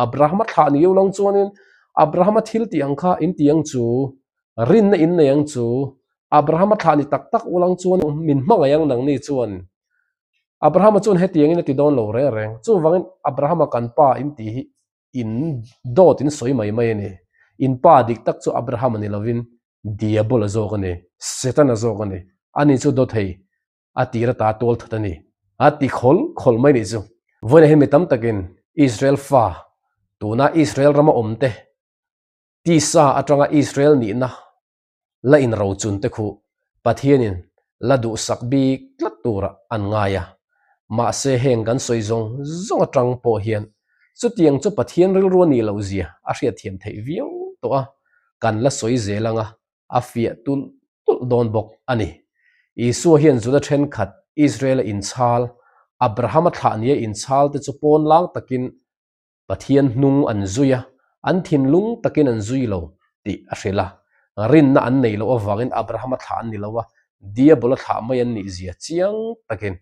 Abrahama thlah ni lo chuanin Abrahama thil tih ang kha in ti ang chu, rinna in nei ang chu, Abrahama thlah ni tak tak ulang chuan min hmangaih ang nangni chuan. Abrahama chuan hetiangin a ti dawn lo reng reng. Chuvangin Abrahama kan pa in tih hi in dawt in sawi mai mai a ni. In pa dik tak chu Abrahama ni lovin Diabola zawk a ni, Setana zawk a ni. Ani chu dawthei a tir ata tual that a ni. A ti khawl khawl mai nih chu. Vawiinah hian mi tam takin Israel fa tuna Israel rama awmte tisa atanga Israel nihna la inrochun te khu Pathianin la duhsak bik tlat turah an ngai a. Mahse heng kan sawi zawng zawng atang pawh hian chutiang chu Pathian rilru a nih loh zia a hriatthiam theih viau tawh a, kan la sawi zel anga a fiah tulh tulh dawn bawk a ni. Isua hian Juda thenkhat Israel-a inchhal, Abrahama thlah nia inchhal te chu pawnlang takin Pathian hnung an zui a, an thinlung takin an zui lo tih a hrilh a. Rinna an nei loh avangin Abrahama thlah an ni lo a, Diabola thlah mai an nih zia chiang takin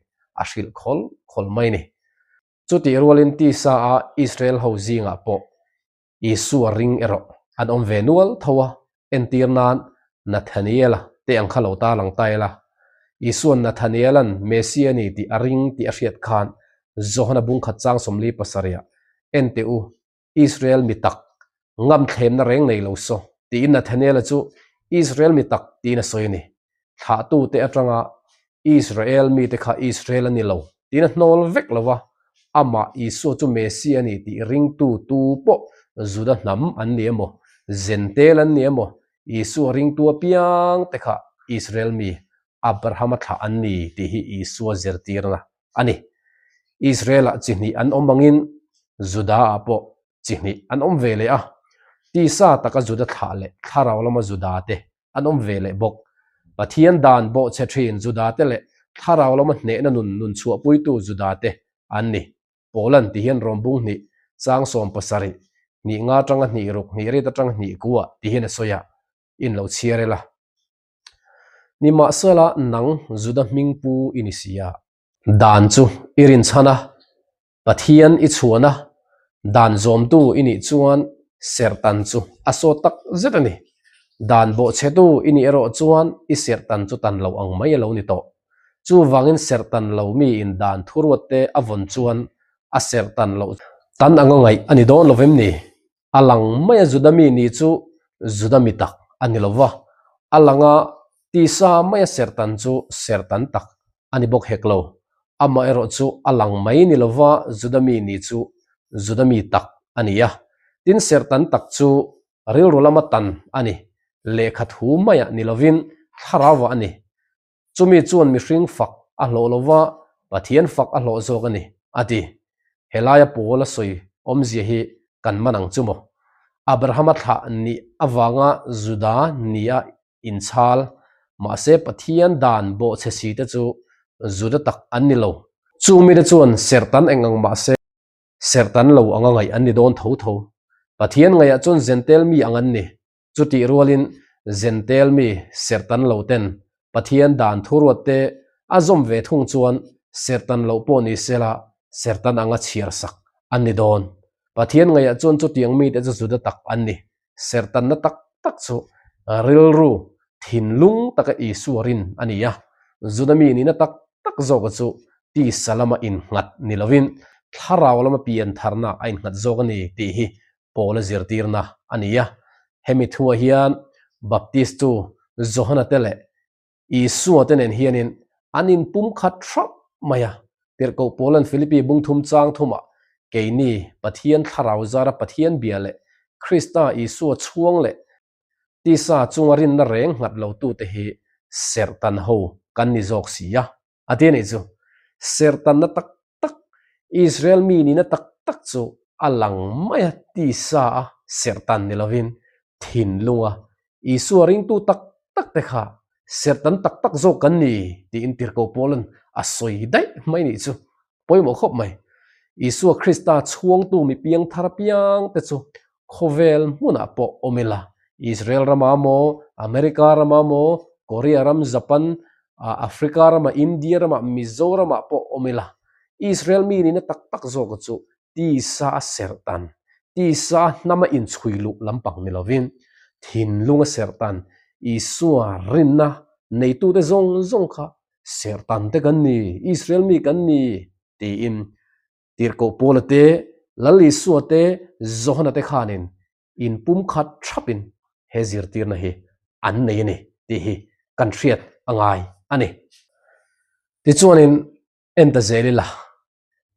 a hrilh khawl khawl mai a ni. Chutih rualin tisa a Israel ho zingah pawh Isua ring erawh an awm ve nual tho a, entir nan Nathaniela te ang kha lo tarlang ta ila. Isua'n Nathaniela'n Messia a ni tih a ring tih a hriat khan Johana bungkhat chang 47 ah, En teh u, Israel mi tak, ngamthlemna reng nei lo saw, tiin Nathaniela chu Israel mi tak tiin a sawi a ni. Thlahtute atanga Israel mite kha Israel a ni lo tiin a hnawl vek lo va, amah Isua chu Messia a ni tih ringtu tu pawh Juda hnam an ni emaw, Zentel an ni emaw, Isua ringtu apiang te kha Israel mi Abrahama thlah an ni tih hi Isua zirtirna a ni. Israel-ah chi hnih an awm angin Juda-ah pawh chi hnih an awm ve leh a, tisa taka Juda thlah leh thlarau lama Juda te an awm ve leh bawk. Pathian dan bawhchhe thin Judate leh thlarau lama hnehna nun nun chhuahpuitu Judate an ni. Paulan ti hian Rom bung hnih, chang 70, hnih nga atanga hnih ruk, hnih rit atanga hnih kuah ti hian a sawi a, in lo chhiar ila. Nimahsela nang Juda hming pu i ni si a. Dan chu i rinchhan a, Pathian i chhuan a, dan zawmtu i nih chuan serhtan chu a sawt tak zet a ni. Dan bawhchhetu i nih erawh chuan i serhtan chu tan lo ang mai a lo ni tawh. Chuvangin serhtan lo miin dan thuruatte a vawn chuan a serhtan loh tan anga ngaih a ni dawn lo vem ni? A lang maia Juda mi ni chu Juda mi tak a ni lo va, a langa tisa maia serhtan chu serhtan tak a ni bawk hek lo. Amaherawh chu a lang mai ni lo va, Juda mi ni chu Juda mi tak a ni a. Tin, serhtan tak chu rilru lama tan a ni, lehkha thu maiah ni lovin thlarauah a ni. Chumi chuan mihring fak a hlawh lo va, Pathian fak a hlawh zawk a ni, a ti. Helaia Paul a sawi awmzia hi kan man ang chu maw? Abrahama thlah nih avanga Juda nia inchhal, mahse Pathian dan bawhchhe si te chu Juda tak an ni lo. Chung mite chuan serhtan eng ang mahse serhtan lo anga ngaih an ni dawn tho tho. Pathian ngaihah chuan Zentel mi ang an ni. Chutih rualin Zentel mi serhtan lo ten Pathian dan thuruat te a zawm ve thung chuan serhtan loh pawh ni sela serhtan anga chhiar sak an ni dawn. Pathian ngaihah chuan chutiang mite chu Juda tak an ni. Serhtanna tak tak chu rilru thinlung taka Isua rin a ni a, Juda mi nihna tak. tak zawka chu tisa lama innghat ni lovin thlarau lama piantharna a innghat zawk a ni tih hi Paula zirtirna a ni a. Hemi thuah hian Baptistu Johana te leh Isua te nen hianin an inpumkhat hrauh mai a. Tirhkoh Paula'n Philippi bungthum chang thumah keini Pathian thlarau zara Pathian bia leh Krista Isua chhuang leh Tisa chunga rinna reng nghat lotute hi serhtan ho kan ni zawk si a, a ti a nih chu. Serhtanna tak tak, Israel mi nihna tak tak chu a lang mai a, tisa a serhtan ni lovin thinlunga Isua ringtu tak tak te kha serhtan tak tak zawk kan ni tiin Tirhkoh Paula'n a sawi daih mai nih chu. Pawimawh khawp mai. Isua Krista chhuangtu mi piangthar apiang te chu khawvel hmunah pawh awm ila, Israel ramah maw, America ramah maw, Korea ram, Japan, Africa ramah, India ramah, Mizoramah pawh awm ila, Israel mi nihna tak tak zawka chu tisa a serhtan, tisa a hnama inchhui luh lampang ni lovin, thinlung a serhtan, Isua rinna neitute zawng zawng kha Serhtan te kan ni, Israel mi kan ni, tiin Tirhkoh Paula te, Lal Isua te, Johana te khanin inpumkhat thapin he zirtirna hi an nei a ni tih hi kan hriat a ngai a ni. Tichuanin en ta zel ila,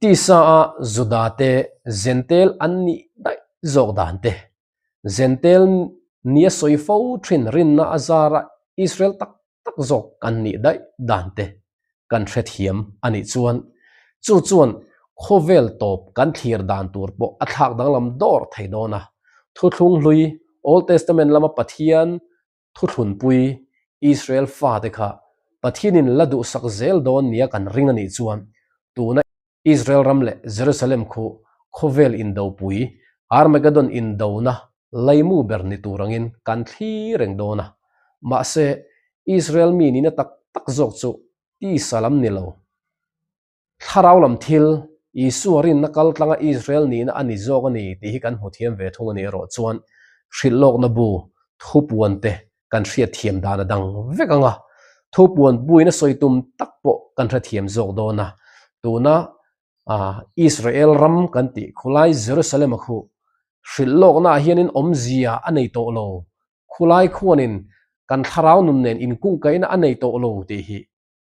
tisa a Juda te Zentel an nih daih zawk dan te, Zentel nia sawi fo thin rinna a zara Israel tak tak zawk kan nih daih dan te kan hrethiam a nih chuan chu chuan khawvel tawp kan thlir dan tur pawh a thlak danglam dawr thei dawn a. Thuthlung hlui, Old Testament lama Pathian thuthlunpui Israel fate kha Pathianin la duhsak zel dawn nia kan ring a nih chuan tuna Israel ram leh Jerusalem khu khawvel indopui, Armageddon indona laimu ber ni tur angin kan thli reng dawn a. Mahse, Israel mi nihna tak tak zawk chu tisa lam ni lo. Thlarau lam thil, Isua rinna kal tlanga Israel nihna a ni zawk a ni tih hi kan hmu thiam ve thung a nih erawh chuan hrilhlawkna bu thupuan te kan hriatthiam dan a dang vek ang a, thupuan buaina sawi tum tak pawh kan hrethiam zawk dawn a. Tuna Israel ram kan tih khulai Jerusalem-a khu hrilhlawknaah hianin awmzia a nei tawh lo, khulai khuanin kan thlarau nun nen inkungkaihna a nei tawh lo tih hi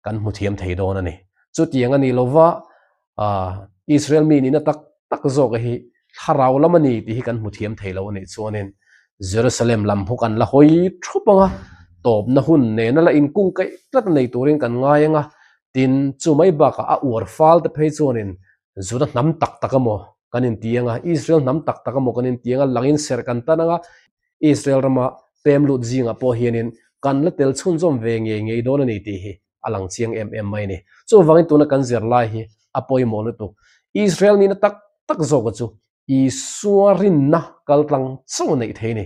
kan hmu thiam thei dawn a ni. Chutiang a ni lova, Israel mi nihna tak tak zawk hi thlarau lam a ni tih hi kan hmu thiam thei lo a nih chuanin Jerusalem lam hu kan la hawi thup ang a, tawpna hun nena la inkungkaih tlat nei turin kan ngai ang a, tin chu mai bakah a uar fal te phei chuanin Juda hnam tak tak emaw kan inti ang a, Israel hnam tak tak emaw kan inti ang a, langin serh kan tan ang a, Israel rama pem lut zingah pawh hianin kan la tel chhunzawm ve ngei ngei dawn a ni tih hi a lang chiang em em mai a ni. Chuvangin tuna kan zir lai hi a pawimawh lutuk. Israel nihna tak tak zawka chu Isua rinna kaltlang chauh a neih thei a ni.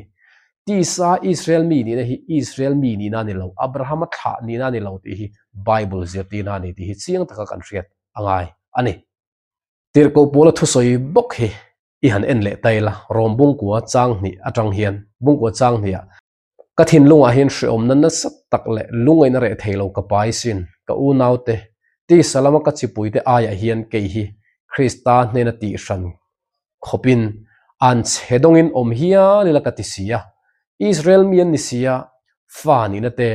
Tisa Israel mi nihna hi Israel mi nihna a ni lo, Abrahama thlah nihna a ni lo tih hi Bible zirtirna a ni tih hi chiang taka kan hriat a ngai a ni. Tirhkoh Paula thusawi bawk hi i han en leh ta ila, Rom bungkua chang hnih atang hian, bungkua chang hniah, ka thinlungah hian hrehawmna nasa tak leh lungaihna reh thei lo ka pai sin, ka unaute, tisa lama ka chipuite aiah hian kei hi Krista hnena tih hran khawpin an chhe dawngin awm hial ila ka ti si a, Israel mi an ni si a, fa nihna te,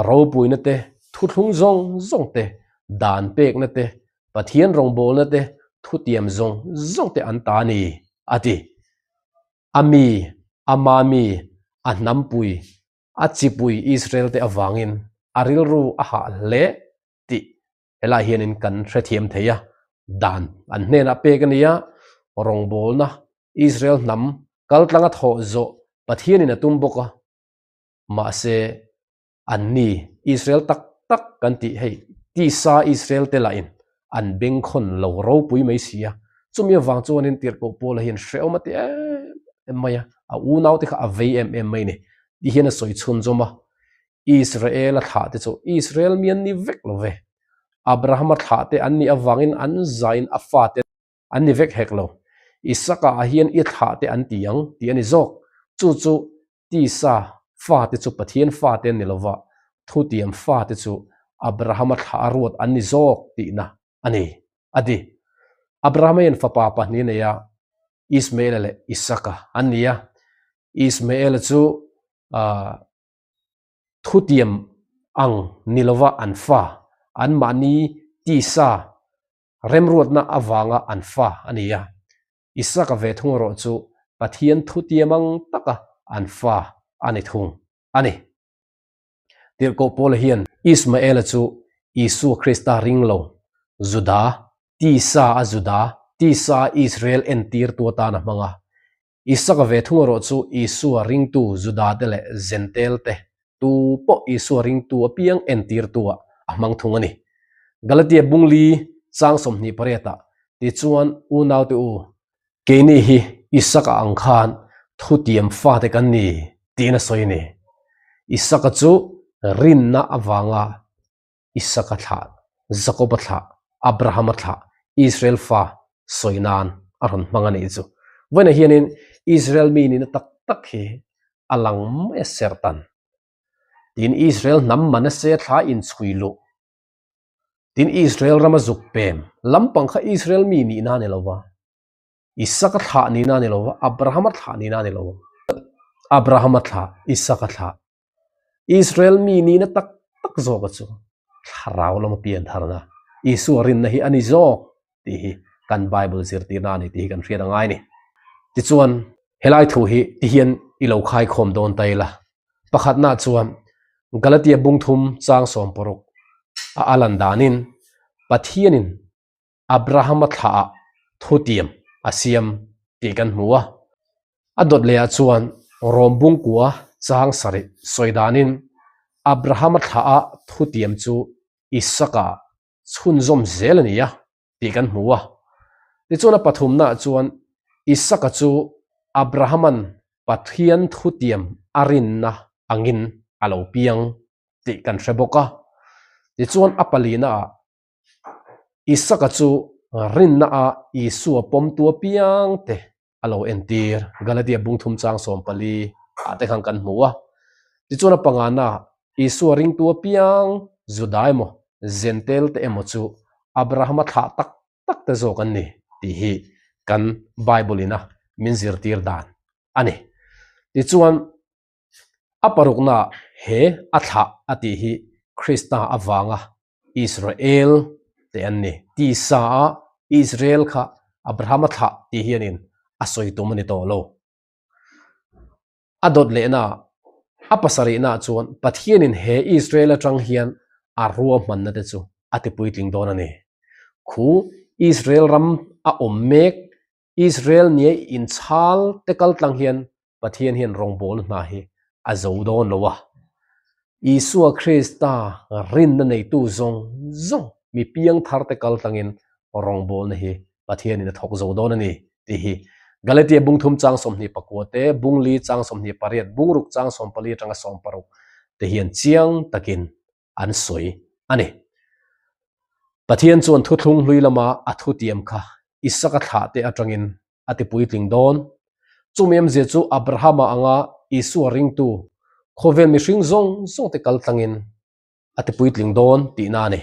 ropuina te, thuthlung zawng zawng te, dan pekna te, Pathian rawngbawlna te thutiam zawng zawng te an ta a ni, a ti. A mi, ama mi, a hnampui, a chipui Israel te avangin a rilru a hah hle tih helai hianin kan hrethiam thei a, dan an hnenah pek a ni a, rawngbawlna Israel hnam kaltlanga thawh zawh Pathianin a tum bawk a, mahse An ni, Israel tak tak kan tih hei, tisa Israel te lahin an bengkhawn lo ropui mai si a, chumi avang chuanin tirhkoh Paula hian hrehawm a ti em em mai a, a unaute kha a vei em em mai a ni ti hian a sawi chhunzawm a, Israel-a thlah te chu Israel mi an ni vek lo ve, Abraham-a thlah te an nih avangin an zain a fate An ni vek hek lo. Isaka ah hian i thlah te an ti ang tih a ni zawk. Chu chu tisa fate chu Pathian fate an ni lova, thutiam fate chu Abrahama thlah a ruat an ni zawk tihna a ni, a ti. Abrahama hian fapa pahnih a nei a, Ismaela leh Isaka an ni a. Ismaela chu thutiam ang ni lova an fa, anmahni tisa remruatna avanga an fa a ni a. Isaka ve thung erawh chu Pathian thutiam ang taka an fa a ni thung a ni. Tirhkoh Paula hian Ismaela chu Isua Krista ring lo, Juda, tisa a Juda, tisa a Israel entirtu atan a hmang a. Isaka ve thung erawh chu Isua ringtu Judate leh Zentelte tu pawh Isua ringtu apiang entirtu ah a hmang thung a ni. Galatia bungli chang 28 ah tichuan unaute u, Keini hi Isaka ang khan thutiam fate kan ni tiin a sawi a ni. Isaka chu rinna avanga Isaka thlah, Jakoba thlah, Abrahama thlah, Israel fa sawi nan a rawn hmang a nih chu. Vawiinah hianin Israel mi nihna tak tak hi a lang mai a sertan. Tin Israel hnam Manase thla inchhui luh Tin, Israel rama zuk pem lampang kha Israel mi nihna a ni lo va, Isaka thlah nihna a ni lo va, Abrahama thlah nihna a ni lo va. Abrahama thlah, Isaka thlah, Israel mi nihna tak tak zawka chu thlarau lama piantharna, Isua rinna hi a ni zawk tih hi kan Bible zirtirna a ni tih hi kan hriat a ngai a ni. Tichuan, helai thu hi tihian i lo khaikhawm dawn ta ila. Pakhatna chuan Galatia bungthum chang 60 a a lan danin Pathianin Abrahama thlaah thutiam a siam tih kan hmu a. A dawt lehah chuan Rom bungkua chang sarih sawi danin Abrahama thlaah thutiam chu Isaka chhunzawm zel a ni a tih kan hmu a. Tichuan a pathumnaah chuan Isaka chu Abrahama'n Pathian thutiam a rinna angin a lo piang tih kan hre bawk a. Tichuan a palinaah Isaka chu rinnaah Isua pawmtu apiangte a lo entir. Galatia bungthum chang 14 ah te khan kan hmu a. Tichuan a pangana Isua ringtu apiang Juda emaw Zentel te emaw chu Abrahama thlah tak tak te zawk an ni tih hi kan Bible ina min zirtir dan a ni. Tichuan A parukna he a thlah a tih hi Krista avanga Israel te an ni. Tisa a Israel kha Abraham a thlah tih hianin a sawi tum a ni tawh lo. A dawt lehna a pasarihna chuan Pathianin he Israel atang hian a ruahmanna te chu a ti puitling dawn a ni. Khu Israel ram a awm mek Israel nia inchhal te kal tlang hian Pathian hian rawngbawlna hna hi a zo dawn lo a. Isua Krista rinna neitu zawng zawng mi piang thar te kal tlangin rawngbawlna hi Pathianin a thawk zo dawn a ni tih hi Galatia bung thum chang 29 te, bung li chang 28, bung ruk chang 14 atanga 16 te hian chiang takin an sawi a ni. Pathian chuan thuthlung hlui lama a thutiam kha Isaka thlah te atangin a ti puitling dawn. Chumi awmzia chu Abrahama anga Isua ringtu khawvel mihring zawng zawng te kal tlangin a ti puitling dawn tihna a ni.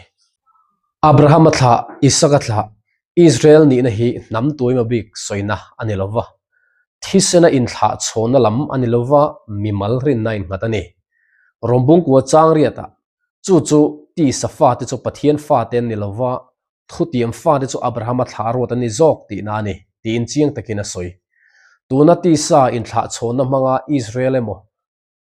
Abrahama thlah, Isaka thlah, Israel nihna hi hnam tuaima bik sawina a ni lova, thisena inthlah chhawnna lam a ni lova, mimal rinna innghat a ni. Rawmbungkua chang riatah, chu chu tisa fate chu Pathian fate an ni lova, thutiam fate chu Abrahama thlah ruat an ni zawk tihna a ni, tiin chiang takin a sawi. Tuna tisa inthlah chhawnna hmanga Israel emaw,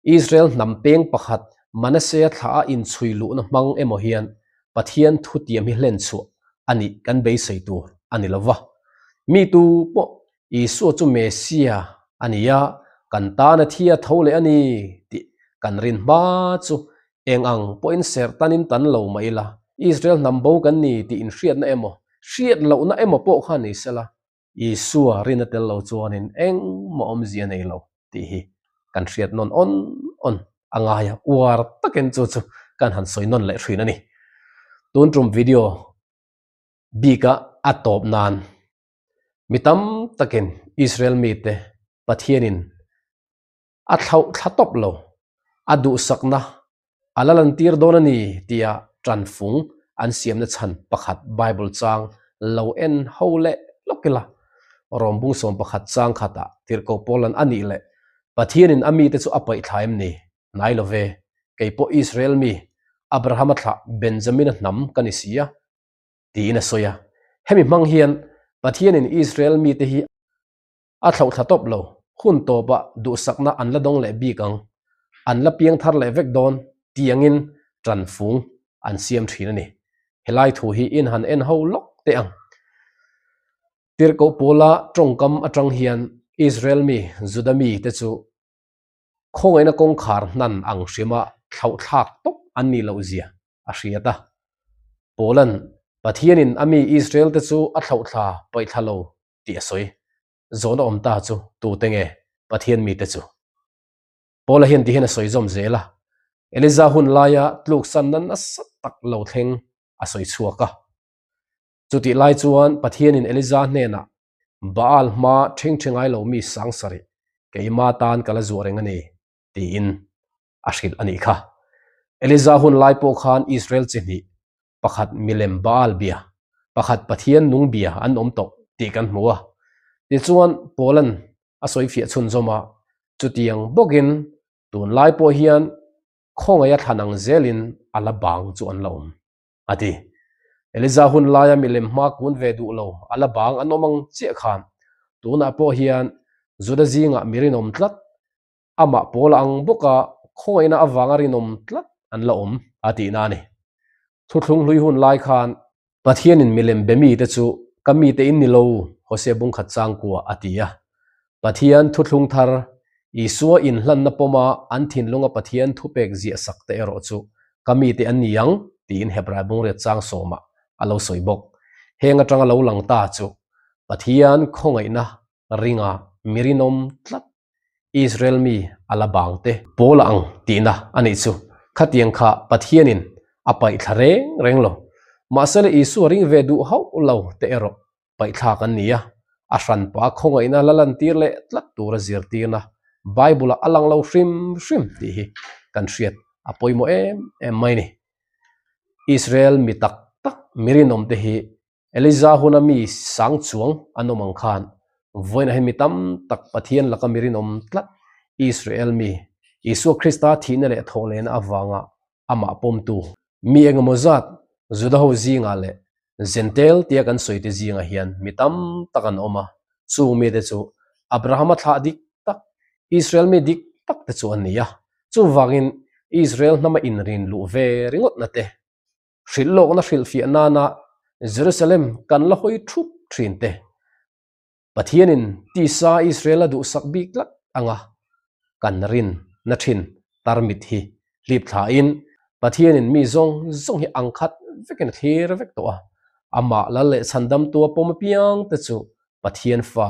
Israel hnam peng pakhat Manasea thlah a inchhui luhna hmang emaw hian Pathian thutiam hi hlen chhuah a nih kan beisei tur a ni lova. Mi tu pawh Isua chu Mesia a ni a, kan tana thi a tho leh a ni tih kan rin hma chu eng ang pawhin serhtanin tan lo mah ila, Israel hnam bo kan ni tih inhriatna emaw, hriat lohna emaw pawh kha ni sela, Isua rin a tel lo chuanin engmah awmzia nei lo tih hi kan hriat nawn awn awn a ngai a, uar takin chu chu kan han sawi nawn leh thin a ni. Tun tum video bika a tawp nan Mi tam takin Israel mite Pathianin a thlauh thla tawp lo, a duhsakna a la lantir dawn a ni tia Ṭanfung an siamna chhan pakhat Bible chang lo en ho leh lawk ila. Rom bung 11 chang khatah Tirhkoh Paulan a nih leh Pathianin a mite chu a paih thla em ni? Hnai lo ve. Kei pawh Israel mi, Abrahama thlah Benjamina hnam ka ni si a, tiin a sawi a. Hemi hmang hian Pathianin Israel mite hi A thlauh thla tawp lo, hun tawpah duhsakna an la dawng leh bik ang, an la piang thar leh vek dawn tiangin ṭanfung an siam ṭhin a ni. Helai thu hi in han en ho lawk teh ang. Tirhkoh Paula ṭawngkam aṭang hian Israel mi, Juda mi te chu khawngaihna kawngkhar hnan ang hrima thlauhthlak tawp an nih loh zia a hriat a. Paula'n Pathianin a mi Israel te chu a thlauhthla paihthla lo tih a sawi. Zawhna awm ta chu tute nge Pathian mite chu? Paula hian tihian a sawi zawm zel a, Eliza hun laia tluksanna nasa tak lo thleng a sawi chhuak a. Chutih lai chuan Pathianin Eliza hnenah, Baal hma ṭhingṭhi ngai lo mi sang sarih, keima tan ka la zuah reng a ni, tiin a hrilh a nih kha. Eliza hun lai pawh khan Israel chi hnih, pakhat milem Baal bia, pakhat Pathian nung bia an awm tawh tih kan hmu a. Tichuan, Paula'n a sawifiah chhunzawm a, chutiang bawkin tunlai pawh hian khawngaih a thlan ang zelin a la bang chu an la awm, a ti. Eliza hun laia milem hma kun ve duh lo a la bang an awm ang chiah khan tunah pawh hian Juda zingah mi rinawm tlat Amah pawl ang bawka khawngaihna avanga rinawm tlat an la awm a tihna a ni. Thuthlung hlui hun lai khan Pathianin milem be mite chu ka mite in ni lo, Hosea bungkhat changkua a ti a. Pathian thuthlung thar, Isua inhlanna pawma an thinlunga Pathian thupek ziah sak te erawh chu ka mite an ni ang tiin Hebrai bungriat chang sawmah a lo sawi bawk. Heng atanga lo lang ta chu Pathian khawngaihna ringa mi rinawm tlat Israel mi a la bang te pawl a ang tihna a nih chu. Khatiang kha Pathianin a paih thla reng reng lo. Mahse le Isua ring ve duh hauh lo te erawh paih thlak an ni a, a hranpa khawngaihna la lantir leh tlat tura zirtirna Bible-ah a lang lo hrim hrim tih hi kan hriat a pawimawh em em mai ni. Israel mi tak tak mi rinawm te hi Eliza huna mi sang chuang an awm ang khan vawiinah hian mi tam tak Pathian laka mi rinawm tlat Israel mi, Isua Krista thihna leh thawhlehna avanga amah pawmtu mi engemaw zat Juda ho zingah leh Jentail tia kan sawite zingah hian mi tam tak an awm a, chung mite chu Abrahama thlah dik tak, Israel mi dik tak te chu an ni a, chuvangin Israel hnama inrin luh ve ringawtna te Hrilh lawkna hrilhfiah nana Jerusalem kan la hawi thup thin te, Pathianin tisa Israel a duhsak bik tlat anga kan rin na thin tarmit hi hlip thlain Pathianin mi zawng zawng hi ang khat vekin a thlir vek tawh a, amah lal leh chhandamtu a pawm apiang te chu Pathian fa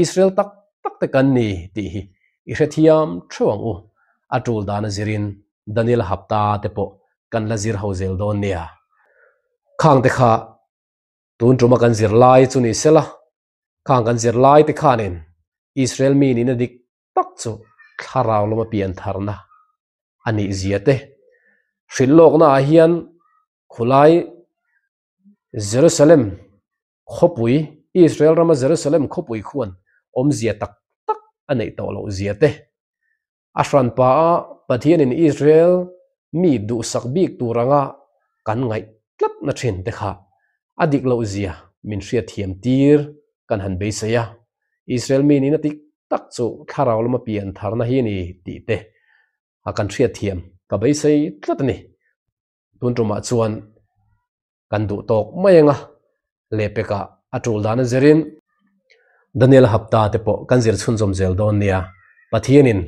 Israel tak tak te kan ni tih hi i hrethiam theuh ang u, a tul dan a zirin Daniel hapta te pawh kan la zir ho zel dawn nia. Khang te kha tun tuma kan zir lai chu ni sela, khang kan zir lai te khanin Israel mi nihna dik tak chu thlarau lama pian tharna a nih zia te hrilh lawkna ah hian khulai Jerusalem khawpui, Israel rama Jerusalem khawpui khuan awmzia tak tak a neih tawh loh zia te A hranpa a Pathianin Israel mi duhsak bik tur anga kan ngaih tlatna thin te kha a dik loh zia min hriatthiam tir kan han beisei a, Israel mi nihna dik tak chu thlarau lama pian tharna hi a ni tih te a kan hriatthiam ka beisei tlat a ni. Tun tumah chuan kan duh tawk mai ang a, lehpekah a tul dan a zirin Daniel hapta te pawh kan zir chhunzawm zel dawn nia, Pathianin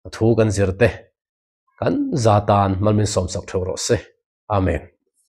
a thu kan zir te kan za tan malmin sawmsak theuh rawh se. Amen.